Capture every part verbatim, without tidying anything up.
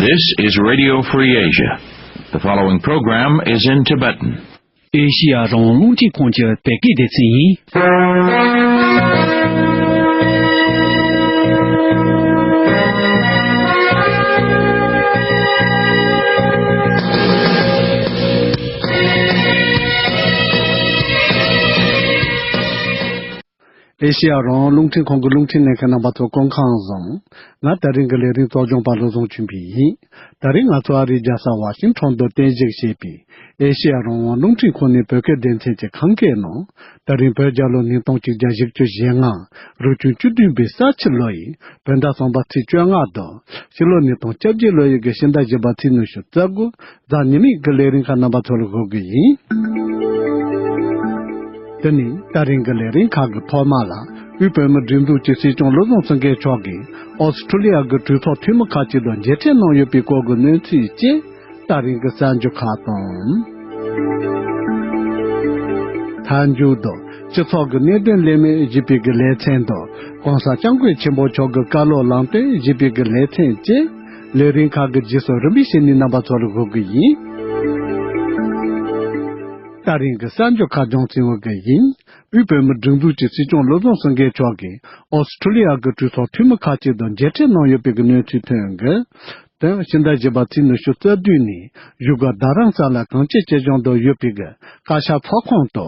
This is Radio Free Asia. The following program is in Tibetan. ཨེ་ཤི་ཡ་རང་དབང་རླུང་འཕྲིན་ཁང་གི་བོད་སྐད་སྡེ་ཚན་ཡིན། ཨེ་ཤི་ཡ་རང་དབང་རླུང་འཕྲིན་ཁང་གི་རླུང་འཕྲིན་ལེན་མཁན་རྣམ་པ་ཚོ་སྐུ་ཁམས་བཟང་། ང་དེ་རིང་གི་ལས་རིམ་གཙོ་སྐྱོང་པ་བློ་བཟང་ཆོས་འཕེལ་ཡིན། དེ་རིང་ང་ཚོ་ཨ་རིའི་རྒྱལ་ས་ཝ་ཤིང་ཊོན་དུ་རྟེན་གཞི་བྱས་པའི་ཨེ་ཤེ་ཡ་རང་དབང་རླུང་འཕྲིན་ཁང་ནས་བོད་སྐད་སྡེ་ཚན་གྱི་ཁམས་སྐད་ནང་། དེ་རིང་བོད་རྒྱལ་ལོ་ཉིས་སྟོང་གཅིག་བརྒྱ་བཞི་བཅུ་ཞེ་ལྔ། རབ་བྱུང་བཅུ་བདུན་པའི་ས་ཕྱི་ལོ་ཡི་བོད་ཟླ་གསུམ་པ་ཚེས་བཅོ་ལྔ་དང་། ཕྱི་ལོ་ཉིས་སྟོང་བཅོ་བརྒྱད་ལོ་ཡི་གི་ཕྱི་ཟླ་བཞི་པ་ཚེས་ཉི་ཤུ་རྩ་དགུ། གཟའ་ཉི་མའི་གི་ལས་རིམ་ཁག་རྣམ་པ་ཚོ་ལ་གོ་གི་ཡིན། དེ་ནས་ད་རིང་གི་ལས་རིམ་ཁག་གི་ཐོག་མ་ལ། དབུས་བོད་མིའི་སྒྲིག་འཛུགས་ཀྱི་སྲིད་སྐྱོང་བློ་བཟང་སེང་གེ་མཆོག་གིས་ཨོ་སི་ཁྲུ་ལི་ཡ་གི་གྲོས་ཚོགས་འཐུས་མི་ཁག་ཅིག་དང་མཇལ་འཕྲད་གནང་ཡོད་པའི་སྐོར་གྱི་གནས་ཚུལ་བཅས་ད་རིང་གི་གསར་འགྱུར་ཁག་དང་། མཐའ་མཇུག་ཏུ་སྤྱི་ཚོགས་ཀྱི་གནད་དོན་ལས་མེད་ཞེས་པའི་གི་ལེ་ཚན་དང་གོང་ས་སྐྱབས་མགོན་ཆེན་པོ་མཆོག་གི་བཀའ་སློབ་ལམ་སྟོན་ཞེས་པའི་གི་ལེ་ཚན་བཅས། ལས་རིམ་ཁག་གི་རྗེས་སུ་རིམ་པས་བཤད་ནས་རྣམ་པ་ཚོ་ལ་གོ་གི་ཡིན། ད་རིང་གི་གསར་འགྱུར་ཁག་སྦྱོང་ཚེ་འོ་གི་ཡིན། དབུས་བོད་མིའི་སྒྲིག་འཛུགས་ཀྱི་སྲིད་སྐྱོང་བློ་བཟང་སེང་གེ་མཆོག་གིས་ཨོ་སི་ཁྲུ་ལི་ཡ་གི་གྲོས་ཚོགས་འཐུས་མི་ཁག་ཅིག་དང་མཇལ་འཕྲད་གནང་ཡོད་པའི་གི་གནས་ཚུལ་ཐོན་གི། དེ་ཕྱི་ཟླ་བཞི་པ་ཚེས་ཉི་ཤུ་རྩ་བདུན་ནས་བཞུགས་སྒར་རྡ་རམ་ས་ལ་གངས་སྐྱིད་སྐྱིད་གཤོངས་དུ་ཡོད་པའི་གི་བཀའ་ཤག་ཚོགས་ཁང་དུ་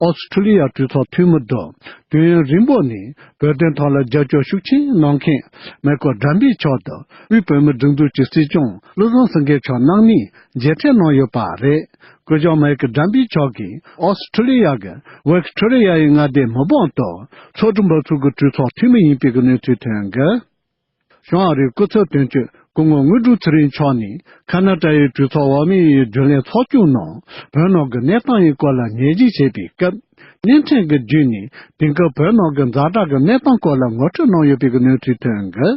ཨོ་སི་ཁྲུ་ལི་ཡ་གྲོས་ཚོགས་འཐུས་མི་དང་དུས་ཡུན་རིང་པོ་ནས་བོད་དོན་ཐོག་ལ་རྒྱབ་སྐྱོར་ཤུགས་ཆེན་གནང་མཁན་མེག་གྷོ་གྷྲམ་པི་མཆོག་དང་དབུས་བོད་མིའི་སྒྲིག་འཛུགས་ཀྱི་སྲིད་སྐྱོང་བློ་བཟང་སེང་གེ་མཆོག་རྣམ་གཉིས་མཇལ་འཕྲད་གནང་ཡོད་པ་རེད། སྐུ་ཞབས་མེག་གྷོ་གྷྲམ་པི་མཆོག་གིས་ཨོ་སི་ཁྲུ་ལི་ཡ་གི་ཝིག་ཊོ་རི་ཡ་ཡི་མངའ་སྡེའི་མི་འབངས་དང་ཚོགས་དྲུང་འབབ་ཚུགས་ཀྱི་གྲོས་ཚོགས་འཐུས་མི་ཡིན་པའི་གི་གནས་ཚུལ་ཐོན་གི། བྱང་ཨ་རིའི་སྐུ་ཚབ་དོན་གཅོད་སྐུ་ངོ་དངོས་གྲུབ་ཚེ་རིང་མཆོག་ནས་ཁ་ན་ཏྲ་ཡི་གྲོས་ཚོགས་འོག་མའི་རྒྱུན་ལས་ཚོགས་ཆུང་ནང་བོད་ནང་གི་གནས་སྟངས་ཡི་སྐོར་ལ་ཉན་ཞིབ་བྱེད་པའི་སྐབས། བརྙན་འཕྲིན་གྱི་བརྒྱུད་ནས་དེང་སྐབས་བོད་ནང་གི་ཛ་དྲག་གི་གནས་སྟངས་སྐོར་ལ་ངོ་སྤྲོད་གནང་ཡོད་པའི་གནས་ཚུལ་ཐོན་གི།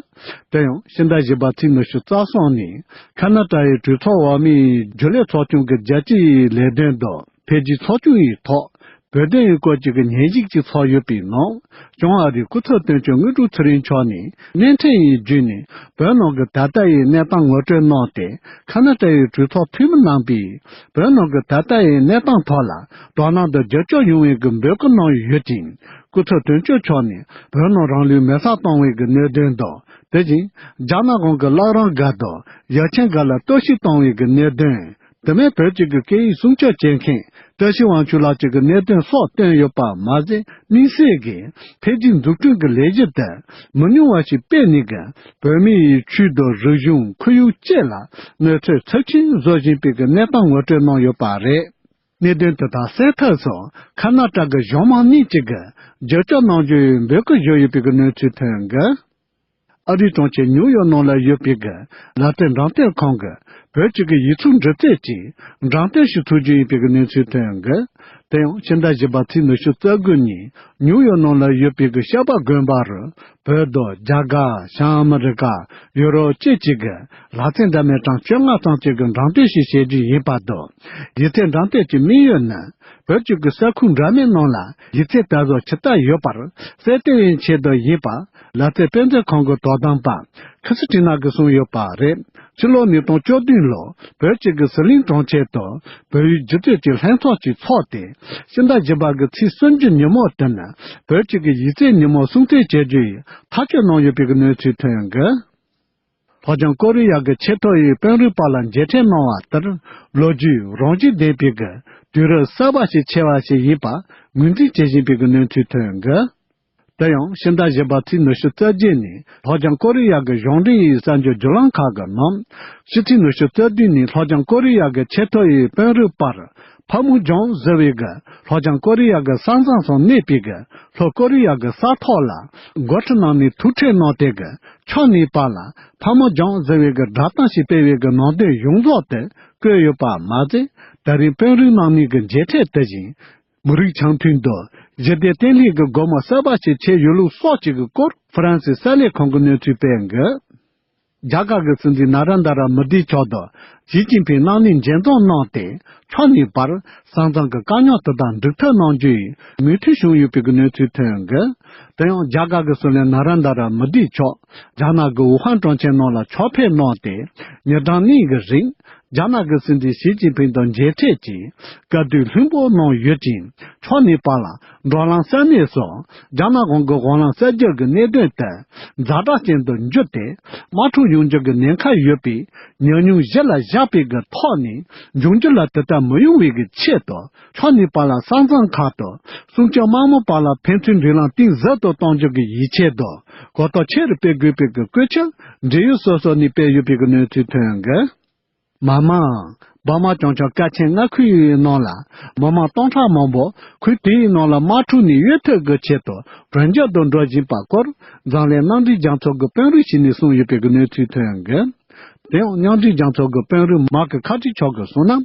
དེ་ཡང་ཕྱི་ཟླ་བཞི་པ་ཚེས་ཉི་ཤུ་རྩ་གསུམ་ནས་ཁ་ན་ཏྲ་ཡི་གྲོས་ཚོགས་འོག་མའི་རྒྱུན་ལས་ཚོགས་ཆུང་གི་རྒྱལ་སྤྱིའི་ལས་དོན་དང་འཕེལ་རྒྱས་ཚོགས་ཆུང་ཡི་ཐོག་བོད་དོན་ཡི་སྐོར་གྱི་ཉན་ཞིབ་ཅིག་ཚོགས་ཡོད་པའི་ནང་། བྱང་ཨ་རིའི་སྐུ་ཚབ་དོན་གཅོད་དངོས་གྲུབ་ཚེ་རིང་མཆོག་ནས་བརྙན་འཕྲིན་ཡི་བརྒྱུད་ནས་བོད་ནང་གི་ད་ལྟ་ཡི་གནས་སྟངས་ངོ་སྤྲོད་གནང་སྟེ། ཁ་ན་ཏ་ཡི་གྲོས་ཚོགས་འཐུས་མི་རྣམ་པས་བོད་ནང་གི་ད་ལྟ་ཡི་གནས་སྟངས་ཐོག་ལ་དོ་སྣང་དང་རྒྱབ་སྐྱོར་ཡོང་བའི་གི་འབོད་སྐུལ་གནང་ཡོད་ཅིང་། སྐུ་ཚབ་དོན་གཅོད་མཆོག་ནས་བོད་ནང་རང་ལུས་མེ་སྲེག་བཏང་བའི་གི་གནད་དོན་དང་། དེ་བཞིན་རྒྱ་ནག་གཞུང་གི་བླ་བྲང་སྒར་དང་ཡ་ཆེན་སྒར་ལ་གཏོར་བཤིག་བཏང་བའི་གི་གནད་དོན། དེ་མིན་བོད་ཀྱི་གི་སྐད་ཡིག་སྲུང་སྐྱོབ་བྱེད་མཁན་བཀྲ་ཤིས་དབང་ཕྱུག་ལགས་ཀྱི་གི་གནད་དོན་སོགས་བཏོན་ཡོད་པ་མ་ཟད། དམིགས་བསལ་གྱི་འཕེལ་རྒྱས་འཛུགས་སྐྲུན་གྱི་ལས་གཞི་དེ་མི་ཉུང་བ་ཞིག་སྤེལ་ནས་གི་བོད་མིའི་ཆོས་དང་རིག་གཞུང་ཁོར་ཡུག་བཅས་ལ་གནོད་འཚེ་ཚབས་ཆེན་བཟོ་བཞིན་པའི་གི་གནས་སྟངས་ངོ་སྤྲོད་གནང་ཡོད་པ་རེད། གནད་དོན་དེ་དག་སེལ་ཐབས་སུ་ཁ་ན་ཏྲ་གི་གཞུང་མང་གཉིས་ཀྱིས་གི་རྒྱབ་སྐྱོར་གནང་རྒྱུའི་འབོད་སྐུལ་ཞུས་ཡོད་པའི་གི་གནས་ཚུལ་ཐོན་གི། ཨ་རིའི་གྲོང་ཁྱེར་ཉིའུ་ཡོག་ནང་ལ་ཡོད་པའི་གི་ལ་དྭགས་འགྲེམས་སྟོན་ཁང་གི་བོད་ཀྱི་གི་ཡིག་ཚོགས་འབྲི་རྩལ་གྱི་འགྲེམས་སྟོན་ཞིག་ཚོགས་རྒྱུ་ཡིན་པའི་གི་གནས་ཚུལ་ཐོན་གི། དེ་ཡང་ཕྱི་ཟླ་བཞི་པ་ཚེས་ཉི་ཤུ་རྩ་དགུ་ཉིན་ཉིའུ་ཡོག་ནང་ལ་ཡོད་པའི་གི་ཤར་པ་དགོན་པ་རུ་བོད་དང་རྒྱ་གར་བྱང་ཨ་མི་རི་ཀ་ཡུ་རོབ་བཅས་ཀྱི་གི་ལག་རྩལ་འདྲ་མིན་གྲངས་བཅོ་ལྔ་ཙམ་ཅིག་གི་འགྲེམས་སྟོན་ཞིག་བྱེད་རྒྱུ་ཡིན་པ་དང་། ཡིག་ཚད་འགྲེམས་སྟོན་གྱི་དམིགས་ཡུལ་ནི། བོད་ཀྱི་གི་ས་ཁུལ་འདྲ་མིན་ནང་ལ་ཡིག་ཚད་དེ་ཚོ་ཇི་ལྟར་ཡོད་པར་གསལ་སྟོན་ཡི་ཆེད་དུ་ཡིན་པ། ལ་དྭགས་དཔེ་མཛོད་ཁང་གི་དོ་དམ་པ་ཁི་སི་ཀྲི་ན་གིས་གསུངས་ཡོད་པ་རེད། ཕྱི་ལོ་ཉིས་སྟོང་བཅུ་བདུན་ལོར་བོད་ཀྱི་གི་ཟི་ལིང་གྲོང་ཁྱེར་དུ་བོད་ཡིག་སྒྱུ་རྩལ་གྱི་ལྷན་ཚོགས་ཅིག་ཚོགས་ཏེ། ཕྱི་ཟླ་བཞི་པ་གི་ཚེས་སུམ་ཅུ་ཉིན་མོ་དེ་ནི་བོད་ཀྱི་གི་ཡིག་ཚད་ཉིན་མོ་སྲུང་བརྩི་བྱེད་རྒྱུ་ཡི་ཐག་གཅོད་གནང་ཡོད་པའི་གི་གནས་ཚུལ་ཐོན་གི། ལྷོ་བྱང་ཀོ་རི་ཡ་གི་ཆེས་མཐོ་ཡི་དཔོན་རིགས་བར་ལ་མཇལ་འཕྲད་གནང་བ་ལྟར། ལོ་རྒྱུས་རང་བཞིན་ལྡན་པའི་གི་དུས་རབས་གསར་པ་ཞིག་ཆེ་བ་ཞིག་ཡིན་པ་ངོས་འཛིན་བྱེད་བཞིན་པའི་གི་གནས་ཚུལ་ཐོན་གི། དེ་ཡང་ཕྱི་ཟླ་བཞི་པ་ཚེས་ཉི་ཤུ་རྩ་བརྒྱད་ནས་ལྷོ་བྱང་ཀོ་རི་ཡ་གི་གཞུང་འབྲེལ་ཡི་གསར་འགྱུར་བརྒྱུད་ལམ་ཁག་གི་ནང་། སྤྱི་ཚེས་ཉི་ཤུ་རྩ་བདུན་ནས་ལྷོ་བྱང་ཀོ་རི་ཡ་གི་ཆེས་མཐོ་ཡི་དཔོན་རིགས་བར་ཕ་མུ་ཇོང་ཟེར་བའི་གི་ལྷོ་བྱང་ཀོ་རི་ཡ་གི་ས་མཚམས་སུ་གནས་པའི་གི་ལྷོ་ཀོ་རི་ཡ་གི་ས་ཐོག་ལ་འགོ་ཁྲིད་རྣམས་ནས་ཐུག་འཕྲད་གནང་སྟེ་གི་ཕྱོགས་གཉིས་བར་ལ་ཕ་མུ་ཇོང་ཟེར་བའི་གི་བསྒྲགས་གཏམ་ཞིག་སྤེལ་བའི་གི་ནང་དོན་ཡོངས་རྫོགས་དེ་བཀོད་ཡོད་པ་མ་ཟད། ད་རིང་དཔོན་རིགས་རྣམ་གཉིས་ཀྱི་མཇལ་འཕྲད་དེ་བཞིན་མི་རིགས་འཆམ་མཐུན་དང་ཞི་བདེ་བརྟན་ལྷིང་གི་སྒོ་མོ་གསར་པ་ཞིག་ཕྱེ་ཡོད་ལུགས་སོགས་ཀྱི་གི་སྐོར་ཧྥ་རན་སིའི་གསར་ལས་ཁང་གི་གནས་ཚུལ་སྤེལ་འགི། རྒྱ་གར་གྱི་སྲིད་འཛིན་ན་རེན་དྲ་མོ་དིའི་མཆོག་ཏུ་ཞི་ཅིན་ཕིང་གནམ་ནས་མཇལ་འཛོམས་གནང་སྟེ། ཕྱོགས་གཉིས་བར་ས་མཚམས་ཀྱི་དཀའ་རྙོག་དེ་དག་འགྲིག་ཐབས་གནང་རྒྱུ་ཡི་མོས་མཐུན་བྱུང་ཡོད་པའི་གནས་ཚུལ་ཐོན་ཡོད། དེ་ཡང་རྒྱ་གར་གྱི་སྲིད་བློན་ན་རེན་དྲ་མོ་དིའི་མཆོག་རྒྱ་ནག་གི་ཝུ་ཧན་གྲོང་ཁྱེར་ནང་ལ་ཕྱག་ཕེབས་གནང་སྟེ། ཉིན་གྲངས་གཉིས་ཀྱི་རིང་རྒྱ་ནག་གི་སྲིད་འཛིན་ཞི་ཅིན་ཕིང་དང་མཇལ་འཕྲད་ཀྱིས་བཀའ་བསྡུར་ལྷུན་པོ་གནང་ཡོད་ཅིང་། ཕྱོགས་གཉིས་བར་ལ་འགྲོ་ལམ་ས་གནས་སོགས་རྒྱ་ནག་གཞུང་གི་འོག་ལམ་གསར་སྒྱུར་གྱི་གནད་དོན་དེ་ཛ་དྲག་ཅན་དུ་འགྱུར་ཏེ། དམག་འཁྲུག་ཡོང་རྒྱུ་གི་ཉེན་ཁ་ཡོད་པས། ཉམས་མྱོང་གཞི་ལ་བཞག་པའི་གི་ཐོག་ནས་འབྱུང་འགྱུར་ལ་དེ་ལྟར་མི་ཡོང་བའི་གི་ཆེད་དུ། ཕྱོགས་གཉིས་བར་ལ་ས་མཚམས་ཁག་ཏུ་སྲུང་སྐྱོབ་དམག་མི་བར་ལ་ཕན་ཚུན་འབྲེལ་ལམ་གཏིང་ཟབ་ཏུ་གཏོང་རྒྱུ་གི་ཡིད་ཆེས་དང་གོ་རྟོགས་ཆེ་རུ་སྤེལ་དགོས་པའི་གི་བཀོད་ཁྱབ་འབྲེལ་ཡོད་སོ་སོ་ནས་སྤེལ་ཡོད་པའི་གི་གནས་ཚུལ་ཐོན་ཡོད། མ་མང་། འབར་མ་བྱང་ཕྱོགས་སྐད་ཆེན་མངའ་ཁུལ་ཡི་ནང་ལ་མི་མང་སྟོང་ཕྲག་མང་པོ་ཁུལ་དེའི་ནང་ལ་དམག་འཁྲུག་ནས་གཡོལ་ཐབས་ཀྱི་ཆེད་དུ་བྲོས་བྱོལ་དུ་འགྲོ་བཞིན་པ་སྐོར་འཛམ་གླིང་མནའ་འབྲེལ་རྒྱལ་ཚོགས་ཀྱི་དཔོན་རིགས་ཤིག་ནས་གསུངས་ཡོད་པའི་གི་གནས་ཚུལ་ཐོན་ཡོད། དེ་ཡང་མཉམ་འབྲེལ་རྒྱལ་ཚོགས་ཀྱི་དཔོན་རིགས་མར་ཀི་ཁ་ཏྲི་མཆོག་གིས་གསུངས་ན།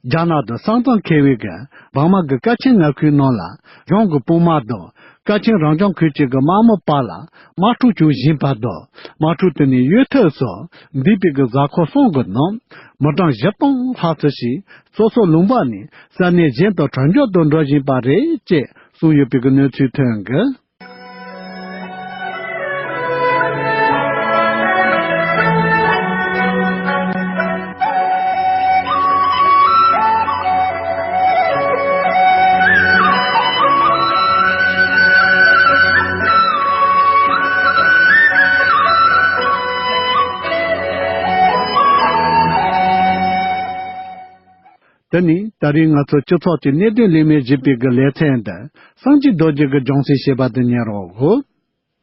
རྒྱ་ནག་དང་ས་མཚམས་འཁེལ་བའི་གི་འབར་མ་གི་སྐད་ཆེན་མངའ་ཁུལ་ནང་ལ་གཞུང་གི་དཔུང་དམག་དང་སྐད་ཆེན་རང་སྐྱོང་ཁུལ་གཅིག་གི་དམག་མི་བར་ལ་དམག་འཁྲུག་བྱུང་བཞིན་པ་དང་། དམག་འཁྲུག་དེ་ནས་གཡོལ་ཐབས་སུ་འདས་པའི་གི་གཟའ་འཁོར་གསུམ་གི་ནང་མི་གྲངས་བཞི་སྟོང་ལྷག་ཙམ་ཞིག་སོ་སོ་ལུང་པ་ནས་ས་གནས་གཞན་དུ་བྲོས་བྱོལ་དུ་འགྲོ་བཞིན་པ་རེད་ཅེས་གསུངས་ཡོད་པའི་གི་གནས་ཚུལ་ཐོན་གི། དེ་ནི་ད་རེས་ང་ཚོ་སྤྱི་ཚོགས་ཀྱི་གནད་དོན་ལས་མེད་ཞེས་པའི་གི་ལེ་ཚན་འདི་སངས་རྒྱས་རྡོ་རྗེ་གི་སྦྱོང་ཚིག་ཞེས་པ་དེ་ཉན་རོགས་གོ།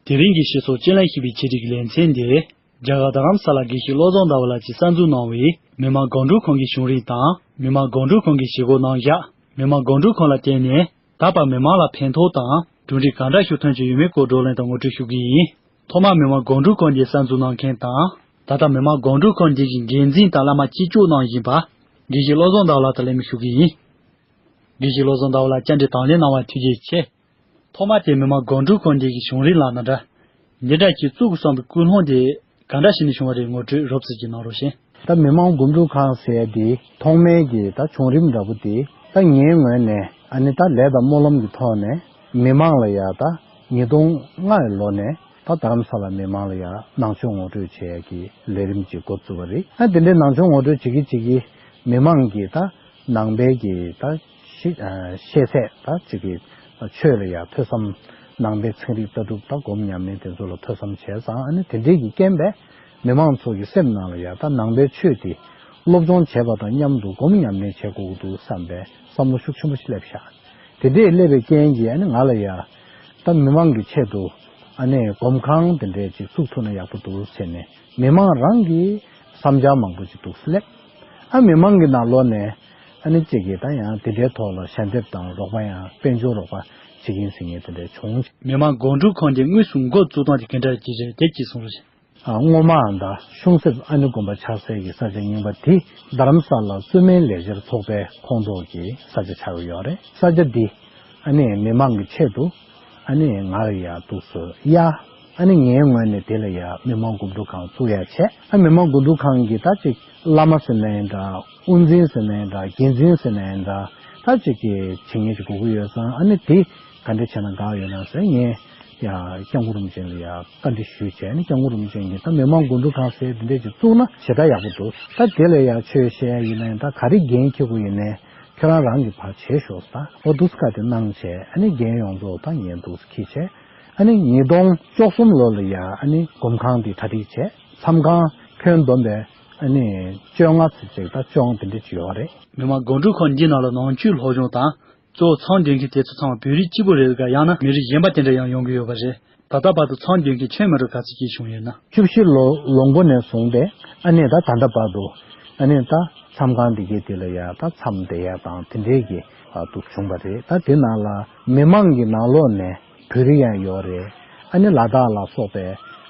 དེ་རིང་གི་ཤེས་ཚོགས་སྤྱི་ལན་ཞེས་པའི་ཆེད་སྒྲིག་གི་ལེ་ཚན་འདི་རྒྱ་གར་རྡ་རམ་ས་ལ་དགེ་བཤེས་བློ་བཟང་ཟླ་བ་ལགས་ཀྱིས་གསར་འཛུགས་གནང་བའི་མི་དམངས་སྒང་དྲུག་ཁང་གི་བྱུང་རིམ་དང་། མི་དམངས་སྒང་དྲུག་ཁང་གི་བྱེད་སྒོ་རྣམ་གཞག་མི་དམངས་སྒང་དྲུག་ཁང་ལ་བརྟེན་ནས་ད་བར་མི་དམངས་ལ་ཕན་ཐོགས་དང་གྲུབ་འབྲས་གང་འདྲ་ཞིག་ཐོན་བཞིན་ཡོད་མེད་སྐོར་བགྲོ་གླེང་དང་ངོ་སྤྲོད་ཞུ་གི་ཡིན། ཐོག་མར་མི་དམངས་སྒང་དྲུག་ཁང་འདི་གསར་འཛུགས་གནང་མཁན་དང་། ད་ལྟ་མི་དམངས་སྒང་དྲུག་ཁང་འདི་གི་འགན་འཛིན་དང་བླ་མ་གཅིག་ལྕོགས་གནང་བཞིན་པ། དགེ་བཤེས་བློ་བཟང་ཟླ་བ་ལགས་དང་ལེན་མི་ཞུ་གི་ཡིན། དགེ་བཤེས་བློ་བཟང་ཟླ་བ་ལགས་བཅར་འདྲི་དང་ལེན་གནང་བར་ཐུགས་རྗེ་ཆེ། ཐོག་མར་དེ་མི་དམངས་སྒང་དྲུག་ཁང་འདི་གི་བྱུང་རིམ་ལ་ན་འདྲ། འདི་འདྲ་ཞིག་བཙུགས་དགོས་བསམ་པའི་ཀུན་སློང་དེ་ག་འདྲ་ཞིག་ནས་བྱུང་བ་རེད་ངོ་སྤྲོད་རོབ་ཙམ་ཅིག་གནང་རོགས་ཞུ། ད་མི་དམངས་སྒང་དྲུག་ཁང་ཟེར་ཡ་དེ་ཐོག་མའི་གི་ད་བྱུང་རིམ་འདྲ་པོ་དེ་ད་ངའི་ངོས་ནས་ཨ་ནི་ད་ལས་དང་སྨོན་ལམ་གྱི་ཐོག་ནས་མི་དམངས་ལ་ཡ་ད་ཉིས་སྟོང་ལྔ་ཡི་ལོ་ནས་ད་རྡ་རམ་ས་ལ་མི་དམངས་ལ་ཡ་ནང་ཆོས་ངོ་སྤྲོད་བྱེད་ཡ་གི་ལས་རིམ་ཅིག་འགོ་བཙུགས་པ་རེད། ཨ་དེ་འདྲའི་ནང་ཆོས་ངོ་སྤྲོད་བྱེད་ཀྱི་བྱེད་ཀྱི་མི་དམངས་ཀྱི་ད་ནང་པའི་གི་ད་ཤེས་ཨ་ཤེས་ཚད་ད་ཅིག་གི་ཆོས་ལ་ཡ་ཐོས་བསམ། ནང་པའི་ཚན་རིག་ལྟ་གྲུབ་ད་སྒོམ་ཉམས་ལེན་དེ་ཚོ་ལ་ཐོས་བསམ་བྱས་ཙང་ཨ་ནི་དེ་འདྲའི་གི་རྐྱེན་པས་མི་མང་ཚོ་གི་སེམས་ནང་ལ་ཡ་ད་ནང་པའི་ཆོས་དེ་སློབ་སྦྱོང་བྱས་པ་དང་མཉམ་དུ་སྒོམ་ཉམས་ལེན་བྱེད་དགོས་ཀྱི་འདུག་བསམ་པའི་བསམ་བློ་ཤུགས་ཆེན་པོ་ཞིག་སླེབས་ཤག་དེ་འདྲའི་སླེབས་པའི་རྐྱེན་གྱིས་ཨ་ནི་ང་ལ་ཡ་ད་མི་མང་གི་ཆེད་དུ་ཨ་ནི་སྒོམ་ཁང་དེ་འདྲའི་ཅིག་བཙུགས་ཐུབ་ན་ཡག་པོ་འདུག་ཟེར་ནས་མི་མང་རང་གི་བསམ་འཆར་མང་པོ་ཅིག་འདུག་སླེབས། ཨ་མི་མང་གི་ནང་ལོགས་ནས་ཨ་ནི་གཅིག་གིས་ད་ཡང་དེ་འདྲའི་ཐོག་ལ་ཞལ་འདེབས་དང་རོགས་པ་ཡང་དཔལ་འབྱོར་རོགས་པ་བྱེད་ཀྱིན་ཟེར་མཁན་དེ་འདྲ་བྱུང་། མི་དམངས་སྒང་དྲུག་ཁང་དེ་དངོས་སུ་འགོ་བཙུགས་སྟངས་དེ་ག་འདྲ་ཅིག་རེད་དེ་ཅིག་གསུངས་རོགས་ཞུ། ཨ་སྔོན་མའང་ད་ཆུང་སྲིད་ཨ་ནི་དགོན་པ་ཆགས་སའི་གི་ས་ཆ་རྙིང་པ་དེ་རྡ་རམ་ས་ལ་བཙུན་མའི་ལས་འཆར་ཚོགས་པའི་ཁོངས་གཏོགས་ཀྱི་ས་ཆ་ཆགས་ཀྱི་ཡོད་རེད། ས་ཆ་འདི་ཨ་ནི་མི་མང་གི་ཆེད་དུ་ཨ་ནི་ང་ལ་ཡ་འདུག་སེ་གཡར། ཨ་ནི་ངའི་ངོས་ནས་དེ་ལ་ཡ་མི་དམངས་སྒོམ་སྒྲུབ་ཁང་བཙུགས་ཡ་བྱས། ཨ་མི་དམངས་སྒོམ་སྒྲུབ་ཁང་གི་ད་ཅིག་བླ་མ་ཟེར་ན་ཡང་འདྲ། དབུ་འཛིན་ཟེར་ན་ཡང་འདྲ། འགན་འཛིན་ཟེར་ན་ཡང་འདྲ། ད་ཅིག་གི་བྱེད་མཁན་ཅིག་དགོས་ཀྱི་ཡོད་ཙང་ཨ་ནི་དེ་ག་འདྲ་བྱས་ན་དགའ་ཡོད་ན་ཟེར་ངས་ཡ་སྐྱབས་མགོན་རིན་པོ་ཆེ་ལ་ཡ་བཀའ་འདྲི་ཞུས་བྱས། ཨ་ནི་སྐྱབས་མགོན་རིན་པོ་ཆེ་གིས་ད་མི་དམངས་སྒོམ་སྒྲུབ་ཁང་ཟེར་དེ་འདྲས་ཅིག་བཙུགས་ན་ཞེ་དྲག་ཡག་པོ་འདུག་ད་དེ་ལ་ཡ་ཆོས་བཤད་ཡ་ཡིན་ན་ཡང་ད་ག་རེ་འགན་འཁྱེར་དགོས་ཡིན་ནའི། ཁྱེད་རང་རང་གི་ཕར་བྱེད་ཤོག་ཟེར། འོ་འདུག་སེ་བཀའ་དེ་གནང་བྱས། ཨ་ནི་འགན་ཡོངས་རྫོགས་ད་ངས་འདུག་སེ་འཁྱེར་བྱས། ཨ་ནི་ཉིས་སྟོང་བཅུ་གསུམ་ལོ་ལ་ཡ་ཨ་ནི་སྒོམ་ཁང་འདི་གྲ་སྒྲིག་བྱས། མཚམས་ཁང་ཁྱོན་བསྡོམས་པས་ཨ་ནི་བཅོ་ལྔ་ཙམ་ཅིག་ད་སྐྱོང་དེ་འདྲ་ཅིག་ཡོད་རེད། མི་དམངས་སྒང་དྲུག་ཁང་འདི་ནང་ལ་ནང་ཆོས་སློབ་སྦྱོང་དང་གཙོ་བོ་མཚམས་སྡོད་མཁན་དེ་ཚོ་ཚང་མ་བོད་རིགས་གཅིག་པུ་རེད་ག་ཡང་ན་མི་རིགས་གཞན་པ་དེ་འདྲ་ཡང་ཡོང་གི་ཡོད་པ་རེད། ད་ལྟ་བར་དུ་མཚམས་སྡོད་མཁན་ཁྱོན་མི་འདྲ་ག་ཚོད་ཅིག་བྱུང་ཡོད་ན། བཅུ་བཞི་ལོ་ལོ་མགོ་ནས་བཟུང་སྟེ་ཨ་ནི་ད་ད་ལྟ་བར་དུ་ཨ་ནི་ད་མཚམས་ཁང་འདི་གའི་དེ་ལ་ཡ་ད་མཚམས་བསྡད་ཡ་དང་དེ་འདྲའི་གི་བར་དུ་བྱུང་བ་རེད། ད་དེ་ནང་ལ་མི་མང་གི་ནང་ལོགས་ནས་བོད་རིགས་ཡང་ཡོད་རེད། ཨ་ནི་ལ་དྭགས་ལ་སོགས་པའི་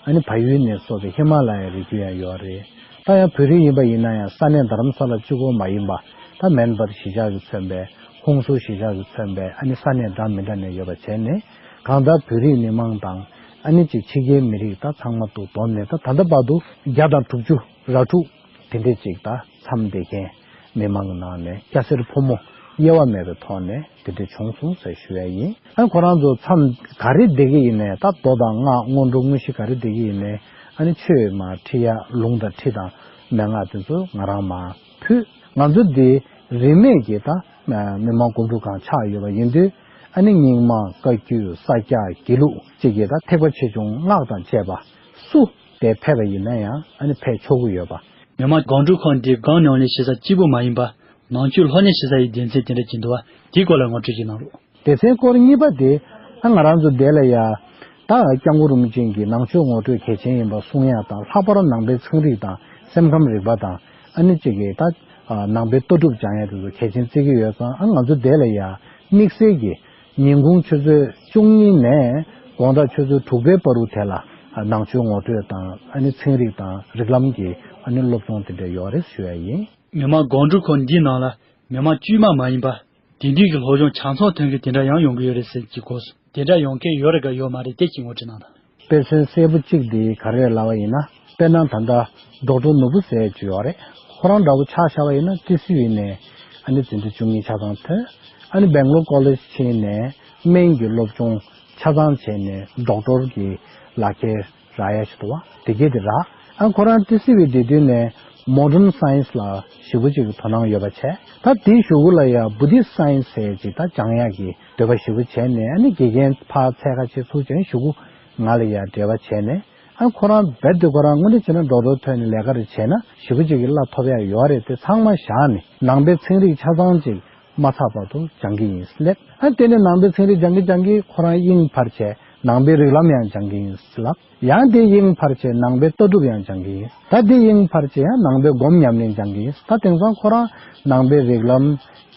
ཨ་ནི་བལ་ཡུལ་ནས་སོགས་པའི་ཧི་མ་ལ་ཡའི་རི་རྒྱུད་ཡང་ཡོད་རེད། ད་ཡང་བོད་རིགས་ཡིན་པ་ཡིན་ན་ཡང་ས་གནས་རྡ་རམ་ས་ལ་གཅིག་པོ་མ་ཡིན་པ་ད་མེན་པར་གཞིས་ཆགས་ཀྱིས་མཚོན་པའི་ཧུན་སུར་གཞིས་ཆགས་ཀྱིས་མཚོན་པའི་ཨ་ནི་ས་གནས་འདྲ་མི་འདྲ་ནས་ཡོད་པ་བྱས་ནས་གང་ལྟར་བོད་རིགས་མི་མང་དང་ ཨ་ནི་ཅིག་ཕྱི་རྒྱལ་མི་རིགས་ད་ཚང་མ་འདུ་བསྡོམས་ནས་ད་ད་ལྟ་བར་དུ་བརྒྱ་དང་དྲུག་ཅུ་ར་དྲུག་དེ་འདྲས་ཅིག་ད་མཚམས་བསྡད་མཁན་མི་མང་གི་ནང་ནས་སྐྱ་སེར་ཕོ་མོ་དབྱེ་བ་མེད་པའི་ཐོག་ནས་དེ་འདྲས་བྱུང་སོང་ཟེར་ཞུ་ཡ་ཡིན། ཨ་ཁོ་རང་ཚོ་མཚམས་ག་རེ་བསྡད་ཀྱི་ཡིན་ནའི་ད་མདོ་དང་སྔགས་སྔོན་འགྲོ་དངོས་གཞི་ག་རེ་བསྡད་ཀྱི་ཡིན་ནའི་ཨ་ནི་ཆོས་མ་ཁྲིད་ཡ་ལུང་དང་ཁྲིད་དང་མན་ངག་དེ་ཚོ་ང་རང་མ་ཕུད། ང་ཚོ་འདི་རིས་མེད་ཀྱི་ད་མི་མང་སྒོམ་སྒྲུབ་ཁང་ཆགས་ཡོད་པ་ཡིན་དུས། ཨ་ནི་རྙིང་མ་བཀའ་བརྒྱུད་ས་སྐྱ་དགེ་ལུགས་བཅས་ཀྱི་ད་ཐེག་པ་ཆེ་ཆུང་སྔགས་དང་བཅས་པ་སུ་དེ་ཕེབས་པ་ཡིན་ན་ཡང་ཨ་ནི་ཕེབས་ཆོག་གི་ཡོད་པ། མི་དམངས་སྒོམ་སྒྲུབ་ཁང་འདི་སྒོམ་ཉམས་ལེན་བྱེད་ས་གཅིག་པུ་མ་ཡིན་པར་ནང་ཆོས་སློབ་གཉེར་བྱེད་ས་ཡི་སྡེ་ཚན་དེ་འདྲ་ཅིག་འདུག་པ། དེའི་སྐོར་ལ་ངོ་སྤྲོད་ཅིག་གནང་རོགས། སྡེ་ཚན་སྐོར་གཉིས་པ་དེ་ཨ་ང་རང་ཚོ་འདི་ལ་ཡ་ད་སྐྱབས་མགོན་རིན་པོ་ཆེ་གིས་ནང་ཆོས་ངོ་སྤྲོད་གལ་ཆེན་ཡིན་པ་གསུང་ཡ་དང་ལྷག་པར་ནང་པའི་ཚན་རིག་དང་སེམས་ཁམས་རིག་པ་དང་ཨ་ནི་གཅིག་གིས་ད་ནང་པའི་ལྟ་གྲུབ་སྦྱང་ཡ་དེ་ཚོ་གལ་ཆེན་བརྩི་གི་ཡོད་ཙང་ཨ་ང་ཚོ་འདི་ལ་ཡ་དམིགས་བསལ་གྱི་ཉིན་གུང་ཆུ་ཚོད་བཅུ་གཉིས་ནས་དགོང་དག་ཆུ་ཚོད་དྲུག་པའི་བར་དུ་དེ་ལ་ནང་ཆོས་ངོ་སྤྲོད་དང་ཨ་ནི་ཚན་རིག་དང་རིགས་ལམ་གྱི་ཨ་ནི་སློབ་སྦྱོང་དེ་འདྲ་ཡོད་རེད་ཞུ་ཡ་ཡིན། མི་དམངས་སྒོམ་སྒྲུབ་ཁང་འདིའི་ནང་ལ་མི་དམངས་དཀྱུས་མ་མ་ཡིན་པ་དེང་དུས་ཀྱི་སློབ་སྦྱོང་ཆ་ཚང་ཐོན་མཁན་དེ་འདྲ་ཡང་ཡོང་གི་ཡོད་རེད་ཟེར་གྱི་གོ་སོང་། དེ་འདྲ་ཡོང་མཁན་ཡོད་རེད་ག་ཡོད་མ་རེད་དེ་གཅིག་ངོ་སྤྲོད་གནང་དང་། དཔེ་མཚོན་གསལ་པོ་གཅིག་འདི་ག་རེ་ལབ་པ་ཡིན་ན། དཔེར་ན་ད་ལྟ་ཌོག་ཊར་ནོར་བུ་ཟེར་གྱི་ཡོད་རེད། ཁོ་རང་འདྲ་བོ་ཆ་བཞག་པ་ཡིན་ན་ཏི་སི་ཝི་ནས་ཨ་ནི་འཛིན་གྲྭ་བཅུ་གཉིས་ཆ་ཚང་ཐོན། ཨ་ནི་སྦེང་ལོར་ཀོ་ལེཇ་ཕྱིན་ནས་སྨན་གྱི་སློབ་སྦྱོང་ཆ་ཚང་བྱས་ནས་ཌོག་ཊར་གྱི་ལག་ཁྱེར་རག་ཡ་ཞིག་འདུག་བ། དེ་གས་དེ་རག་ཨ་ཁོ་རང་ཏི་སི་ཝི་བསྡད་དུས་ནས་མོ་ཌརན་སའེན་སི་ལ་ཞེ་པོ་ཅིག་དོ་སྣང་ཡོད་པ་བྱས། ད་དེའི་གཞུག་གུ་ལ་ཡ་བུ་དིསྟ་སའེན་སི་ཟེར་ཅིག་ད་སྦྱང་ཡག་གི་འདོད་པ་ཞེ་པོ་བྱས་ནས་ཨ་ནི་དགེ་རྒན་ཕར་འཚོལ་ཁ་ཆེ་ཚུགས་བྱས་གཞུག་གུ་ང་ལ་ཡ་འབྲེལ་བ་བྱས་ནས་ཨ་ཁོ་རང་རྦད་དེ་ཁོ་རང་དངོས་གནས་བྱས་ན་ཌོག་ཊར་ཐོན་ནས་ལས་ཀ་རེ་བྱས་ན་ཞེ་པོ་ཅིག་གི་གླ་ཐོབ་ཡག་ཡོད་རེད་དེ་ཚང་མ་བཞག་ནས་ནང་པའི་ཚན་རིག་ཆ་ཚང་ཅིག་མ་ཚར་བར་དུ་སྦྱང་གི་ཡིན་སླེབས། ཨ་དེ་ནས་ནང་པའི་ཚན་རིག་སྦྱང་གི་སྦྱང་གི་ཁོ་རང་དབྱིངས་འཕར་བྱས་ནང་པའི་རིགས་ལམ་ཡང་སྦྱང་གི་ཡིན་ལབ། ཡང་དེ་དབྱིངས་འཕར་བྱས་ནང་པའི་ལྟ་གྲུབ་ཡང་སྦྱང་གི་ཡིན། ད་དེ་དབྱིངས་འཕར་བྱས་ཡང་ནང་པའི་སྒོམ་ཉམས་ལེན་སྦྱང་གི་ཡིན། ད་དེང་སང་ཁོ་རང་ནང་པའི་རིགས་ལམ་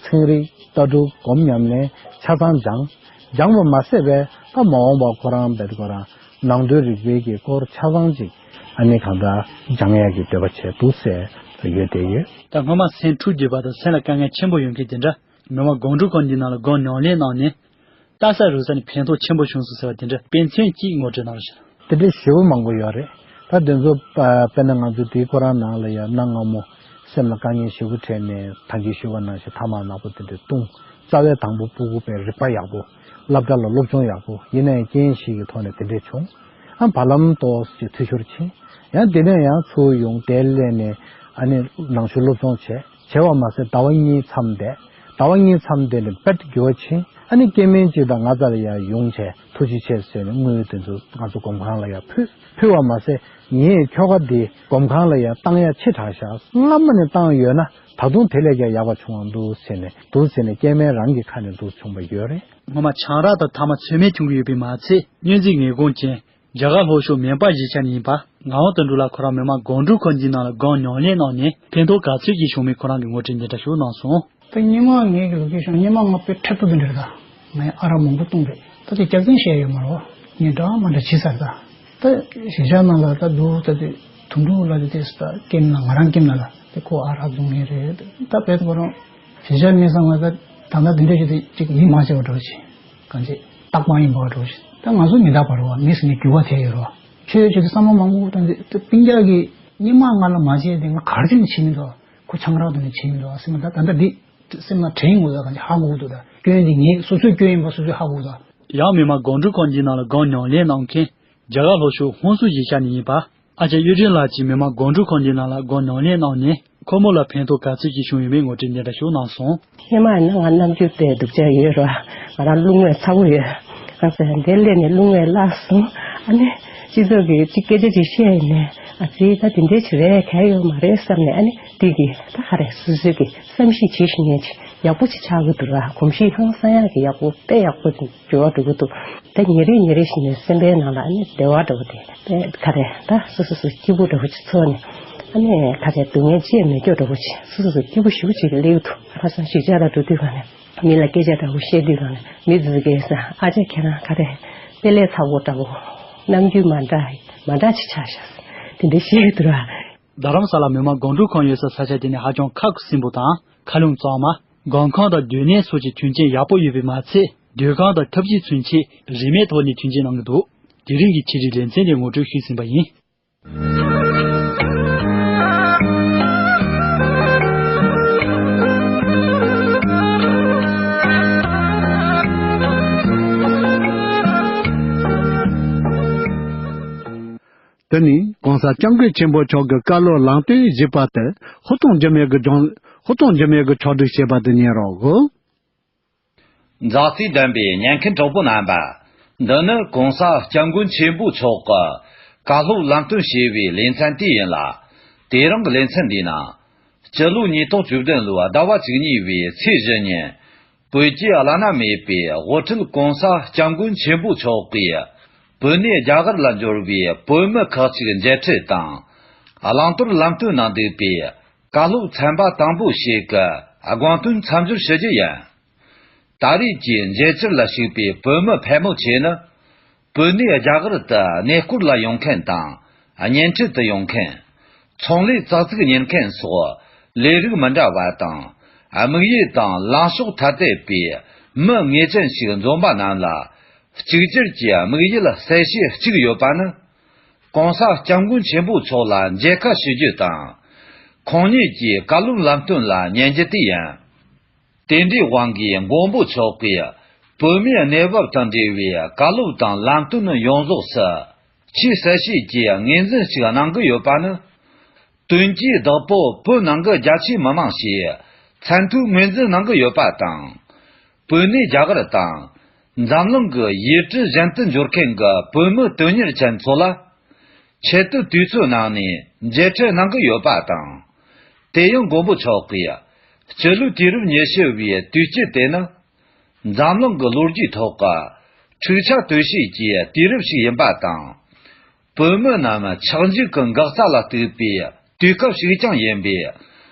ཚན་རིག་ལྟ་གྲུབ་སྒོམ་ཉམས་ལེན་ཆ་ཚང་སྦྱང་། སྦྱང་བ་མ་ཟད་པའི་ད་མ་འོངས་པ་ཁོ་རང་རྦད་ཁོ་རང་ནང་དོན་རིག་པའི་གི་སྐོར་ཆ་ཚང་ཅིག་ཨ་ནི་གང་ལྟར་སྦྱང་ཡག་གི་འདོད་པ་བྱས་འདུག་ཟེར་ཡོད་དེ་ཡོད། ད་སྔོན་མ་སེམས་འཁྲུག་བསྡད་པ་དང་སེམས་ལ་དཀའ་ངལ་ཆེན་པོ་ཡོད་མཁན་དེ་འདྲ་མི་དམངས་སྒོམ་སྒྲུབ་ཁང་འདི་ནང་ལ་སྒོམ་ཉམས་ལེན་གནང་ནས་ལྟ་ས་རུ་ས་ནས་ཕན་ཐོགས་ཆེན་པོ་བྱུང་སོང་ཟེར་བ་དེ་འདྲ་དཔེ་མཚོན་གཅིག་ངོ་སྤྲོད་གནང་རོགས་ཞུ། དེ་འདྲ་ཞེ་པོ་མང་པོ་ཡོད་རེད། ད་དེ་ཚོ་དཔེར་ན་ང་ཚོ་དེའི་ཁོ་རང་ནང་ལ་ཡང་གནའ་སྔ་མོ་སེམས་ལ་དཀའ་ངལ་ཞེ་པོ་འཕྲད་ནས་ད་གིན་ཞུས་པ་ནང་བཞིན་ཐ་མག་ནག་པོ་དེ་འདྲ་བཏུང་། རྩ་བའི་དང་པོ་སྤུ་གུ་དཔེ་རིག་པ་ཡག་པོ། སློབ་གྲྭ་ལ་སློབ་སྦྱོང་ཡག་པོ་ཡིན་ནའི་རྐྱེན་ཞིག་གི་ཐོག་ནས་དེ་འདྲས་བྱུང་། ཨ་བར་ལམ་ཏོག་ཙམ་འཐུས་ཤོར་ཕྱིན། ཡང་དེ་ནས་ཡང་ཚུར་ཡོང་དེ་སླེབས་ནས་ཨ་ནི་ནང་ཆོས་སློབ་སྦྱོང་བྱས། བྱས་པ་མ་ཟད་ཟླ་བ་གཉིས་མཚམས་བསྡད། ཟླ་བ་གཉིས་མཚམས་བསྡད་ནས་དཔེ་འགྱུར་བ་ཕྱིན། ཨ་ནི་སྐྱེ་དམན་གཅིག་དང་ང་རྩ་ལ་ཡར་ཡོང་བྱས་ཐུགས་རྗེ་ཆེ་ཟེར་ནས་དངུལ་དེ་ཚོ་ང་ཚོ་སྒོམ་ཁང་ལ་ཡར་ཕུལ། ཕུལ་བ་མ་ཟད་ངས་ཁྱོ་ག་འདི་སྒོམ་ཁང་ལ་ཡར་བཏང་ཡ་ཆེ་དྲགས་ཤག་སྔ་མ་ནས་བཏང་ཡོད་ན་ད་དུང་དེ་ལས་ཀྱང་ཡག་པ་བྱུང་བ་འདུག་ཟེར་ནས་འདུག་ཟེར་ནས་སྐྱེ་དམན་རང་གི་ཁ་ནས་འདུག་བྱུང་བ་ཡོད་རེད། སྔོན་མ་ཆང་རག་དང་ཐ་མག་ཚོད་མེད་འཐུང་གི་ཡོད་པས་མ་ཚད་སྙུན་གཞིའི་ངན་གོང་ཅན། རྒྱ་གར་ལྷོ་ཕྱོགས་མོན་པ་གཞིས་ཆགས་ནས་ཡིན་པ་ངག་དབང་དོན་གྲུབ་ལགས་ཁོ་རང་མི་དམངས་སྒོམ་སྒྲུབ་ཁང་འདིའི་ནང་ལ་སྒོམ་ཉམས་ལེན་གནང་ནས་ཕན་ཐོགས་ག་ཚོད་ཅིག་བྱུང་མིན་ཁོ་རང་གིས་ངོ་སྤྲོད་འདི་འདྲ་ཞིག་གནང་སོང་། ད་སྔོན་མ་ངའི་གི་ལོ་རྒྱུས་བྱུང་སྔོན་མ་ང་དཔེ་འཁྲབ་སྟོན་འདི་འདྲ་རེད། ད་ངས་ཨ་རག་མང་པོ་བཏུང་རེད། ད་དེ་རྒྱག་འཛིན་བྱས་ཡོད་མ་རེད་བ། ངས་འདྲ་མ་འདྲ་བྱེད་ཚར། ད་ད་གཞིས་ཆགས་ནང་ལ་ད་འདུག་ད་དེ་དུང་དུ་ལ་དེ་དེ་ད་སྐེམ་ན་ང་རང་སྐེམ་ན་ལ་དེ་ཁོ་ཨ་རག་བཙོང་མཁན་རེད། ད་དཔེ་ཁོ་རང་གཞིས་ཆགས་གནས་ས་ང་ད་ད་ལྟ་དེ་འདྲ་ཞིག་དེ་ཅིག་ཡིད་མ་ཆེས་པ་འདྲ་བོ་བྱེད། གང་ཅི། རྟག་པར་ཡིན་པ་འགྲོ་ཞིག་ད་ང་ཚོ་མི་རྟག་པ་རེད་བ། མི་ཟེར་ནས་འགྱུར་བ་ཐེབས་ཡོད་རེད་བ། ཆོས་ཆོས་དེ་བསམ་བློ་མང་པོ་བཏང་དེ་དེ་སྤུན་ཀྱག་གིས་སྔོན་མ་ང་ལ་མ་བྱས་དེ་ང་ག་རེ་བྱས་ནས་བྱེད་མི་འདུག་ཁོ་ཆང་རག་འཐུང་ནས་བྱེད་མི་འདུག་སེམས་ལ་ད་ད་འདི་སེམས་ལ་དྲན་དགོས་ད་གང་ཅི་ཧ་གོ་གི་འདུག་ད་སྐྱོན་འདི་ངས་སོ་སོའི་སྐྱོན་ཡིན་པ་སོ་སོས་ཧ་གོ་གི་འདུག་ཡང་མི་དམངས་སྒོམ་སྒྲུབ་ཁང་འདིའི་ནང་ལ་སྒོམ་ཉམས་ལེན་གནང་མཁན་རྒྱ་གར་ལྷོ་ཕྱོགས་ཧུན་སུར་གཞིས་ཆགས་ནས་ཡིན་པ། ཨ་ཅག་གཡུ་སྒྲོན་ལགས་ཀྱིས་མི་དམངས་སྒོམ་སྒྲུབ་ཁང་འདིའི་ནང་ལ་སྒོམ་ཉམས་ལེན་གནང་ནས་ཁོ་མོ་ལ་ཕན་ཐོགས་ག་ཚོད་ཅིག་བྱུང་ཡོད་མེད་ངོ་སྤྲོད་འདི་འདྲ་ཞིག་གནང་སོང་། སྔོན་མ་ཡིན་ན་ང་རྣམ་འགྱུར་དཔེ་སྡུག་ཅག་ཡོད་རེད། ང་རང་རླུང་བས་ཚ་པོ་ཡོད། ཨ་ཙི་འདིར་སླེབས་ནས་རླུང་བས་བརླག་སོང་། ཨ་ནི་སྤྱི་ཚོགས་ཀྱི་ཅིག་སྐད་ཆ་ཅིག་བཤད་ཡིན་ནས་ཨ་ཙི་ད་དེ་འདྲའི་ཅིག་རེད་གལ་ཡོད་མ་རེད་བསམ་ནས་ཨ་ནི་དེ་གི་ད་ག་རེ་སོ་སོའི་གི་བསམ་གཞིག་བྱེད་བཞིན་ནས་ཅིག་ཡག་པོ་ཅིག་ཆགས་ཀྱི་འདུག་ར། གོམས་གཤིས་ཧང་སང་ཡག་གི་ཡག་པོ་དཔེ་ཡག་པོ་ཅིག་འགྱུར་བ་འགྲོ་གི་འདུག་ད་ཉིན་རེ་ཉིན་རེ་བཞིན་ནས་སེམས་པའི་ནང་ལ་ཨ་ནི་བདེ་བ་འདྲ་བོ་དེ་དཔེ་ག་རེ་ད་སོ་སོ་སོ་སྐྱིད་པོ་འདྲ་བོ་ཅིག་ཚོར་ནས་ཨ་ནི་ག་རེ་སྡུག་བསྔལ་ཅི་ཡང་མེད་སྐྱོ་འདྲ་བོ་ཅིག་སོ་སོ་སོ་སྐྱིད་པོ་ཞེ་པོ་ཅིག་སླེབས་འདུག་ཁ་སང་གཞིས་ཆགས་ལ་འགྲོ་དུས་ག་ནས་མི་ལ་སྐད་ཆ་འདྲ་བོ་བཤད་དུས་ག་ནས་མི་ཚོས་གས་ས་ཨ་ཅག་ཁྱེད་རང་ག་རེ་དཔེ་ལས་ཚ་བོ་འདྲ་བོ་རྣམ་འགྱུར་མ་འདྲ་མ་འདྲ་ཅིག་ཆགས་ཤག་དེ་འདྲ་བཤད་འདུག་ར། རྡ་རམ་ས་ལ་མི་དམངས་སྒོམ་སྒྲུབ་ཁང་ཡོད་ས་ས་ཆ་དེ་ནི་ཧ་ཅང་ཁ་ཁུ་སིམ་པོ་དང་མཁའ་རླུང་གཙང་མ། སྒོམ་ཁང་དང་སྡོད་གནས་སོགས་ཀྱི་མཐུན་རྐྱེན་ཡག་པོ་ཡོད་པས་མ་ཚད་སྡོད་ཁང་དང་ཐབས་ཤེས་ཚུན་ཆད་རིན་མེད་ཐོག་ནས་མཐུན་རྐྱེན་གནང་གི་འདུག་དེ་རིང་གི་ཆེད་སྒྲིག་ལེ་ཚན་དེ་ངོ་སྤྲོད་ཞུས་ཟིན་པ་ཡིན། དེ་ནི་༸གོང་ས་༸སྐྱབས་མགོན་ཆེན་པོ་མཆོག་གི་བཀའ་སློབ་ལམ་སྟོན་ཞེས་པ་དེ། ཧུར་ཐོག་འཇམ་དབྱངས་ཀྱིས་སྒྲུང་། ཧུར་ཐོག་འཇམ་དབྱངས་ཀྱིས་ཕྱོགས་སྒྲིག་བྱས་པ་དེ་ཉན་རོགས། མཛའ་བརྩེ་ལྡན་པའི་ཉན་མཁན་གྲོགས་པོ་རྣམ་པ། འདི་ནི་༸གོང་ས་༸སྐྱབས་མགོན་ཆེན་པོ་མཆོག་གི་བཀའ་སློབ་ལམ་སྟོན་ཞེས་པའི་ལེ་ཚན་དེ་ཡིན་ལ། དེ་རིང་གི་ལེ་ཚན་འདིའི་ནང་། སྤྱི་ལོ་ཉིས་སྟོང་བཅུ་བདུན་ལོའི་ཟླ་བ་བཅུ་གཉིས་པའི་ཚེས་བཞི་ཉིན། བོད་ཀྱི་བླ་ན་མེད་པའི་དབུ་ཁྲིད་༸གོང་ས་༸སྐྱབས་མགོན་ཆེན་པོ་མཆོག་གིས། བོད་ནས་རྒྱ་གར་ལ་འབྱོར་བའི་བོད་མི་ཁག་ཅིག་མཇལ་འཕྲད་དང་། བླང་དོར་ལམ་སྟོན་གནང་འདུག་པའི་བཀའ་སློབ་ཚན་པ་དང་པོ་ཞིག་གི་དགོངས་དོན་མཚམས་སྦྱོར་ཞུ་རྒྱུ་ཡིན། ད་རེས་ཀྱི་མཇལ་བཅར་ལ་ཞུགས་པའི་བོད་མི་ཕལ་མོ་ཆེ་ནི། བོད་ནས་རྒྱ་གར་དུ་གནས་སྐོར་ལ་ཡོང་མཁན་དང་། གཉེན་འཕྲད་དུ་ཡོང་མཁན། ཚོང་ལས་ཙག་ཙིག་གཉེར་མཁན་སོགས་ལས་རིགས་མི་འདྲ་བ་དང་། དམིགས་ཡུལ་དང་ལངས་ཕྱོགས་ཐ་དད་པའི་མི་ངེས་ཅན་ཞིག་འཛོམས་པ་རྣམས་ལ། གཅིག་གྱུར་གྱི་དམིགས་ཡུལ་གསལ་བཤད་གཅིག་ཡོད་པ་ནི། ༸གོང་ས་༸སྐྱབས་མགོན་ཆེན་པོ་མཆོག་ལ་མཇལ་ཁ་ཞུ་རྒྱུ་དང་། ཁོང་ཉིད་ཀྱི་བཀའ་སློབ་ལམ་སྟོན་ལ་ཉན་རྒྱུ་དེ་ཡིན། དེ་འདྲའི་དབང་གིས་མགོན་པོ་མཆོག་གིས་བོད་མིའི་གནས་བབ་དང་འབྲེལ་བའི་བཀའ་སློབ་དང་ལམ་སྟོན་ཡོངས་རྫོགས་སུ། ཆེས་གསལ་བཤད་ཀྱི་ངོས་འཛིན་ཞིག་གནང་གི་ཡོད་པ་ནི། དོན་གྱི་བདག་པོ་བོད་ནང་གི་རྒྱ་ཆེའི་མི་མང་ཞེས་མཚན་ཐོའི་ངོས་འཛིན་གནང་གི་ཡོད་པ་དང་། བོད་ནས་རྒྱ་གར་དང་། འཛམ་གླིང་གི་ཡུལ་གྲུ་གཞན་དུ་འབྱོར་མཁན་གྱི་བོད་མི་དོན་གཉེར་ཅན་ཚོ་ལ། ཆེད་དུ་དུས་ཚོད་གནང་ནས་མཇལ་འཕྲད་གནང་གི་ཡོད་པ་དང་། དེ་ཡང་མགོན་པོ་མཆོག་གིས་སྤྱི་ལོའི་དུས་རབས་ཉི་ཤུ་བའི་དུས་དཀྱིལ་དེ་ནི། འཛམ་གླིང་གི་ལོ་རྒྱུས་ཐོག་གི་འཁྲུག་ཆ་དོད་ཤོས་ཀྱི་དུས་རབས་ཤིག་ཡིན་པ་དང་། བོད་མི་རྣམས་ཆགས་འཇིག་གི་འགག་རྩ་ལ་གཏུགས་པའི་དུས་སྐབས་ཤིག་ཀྱང་ཡིན་པས།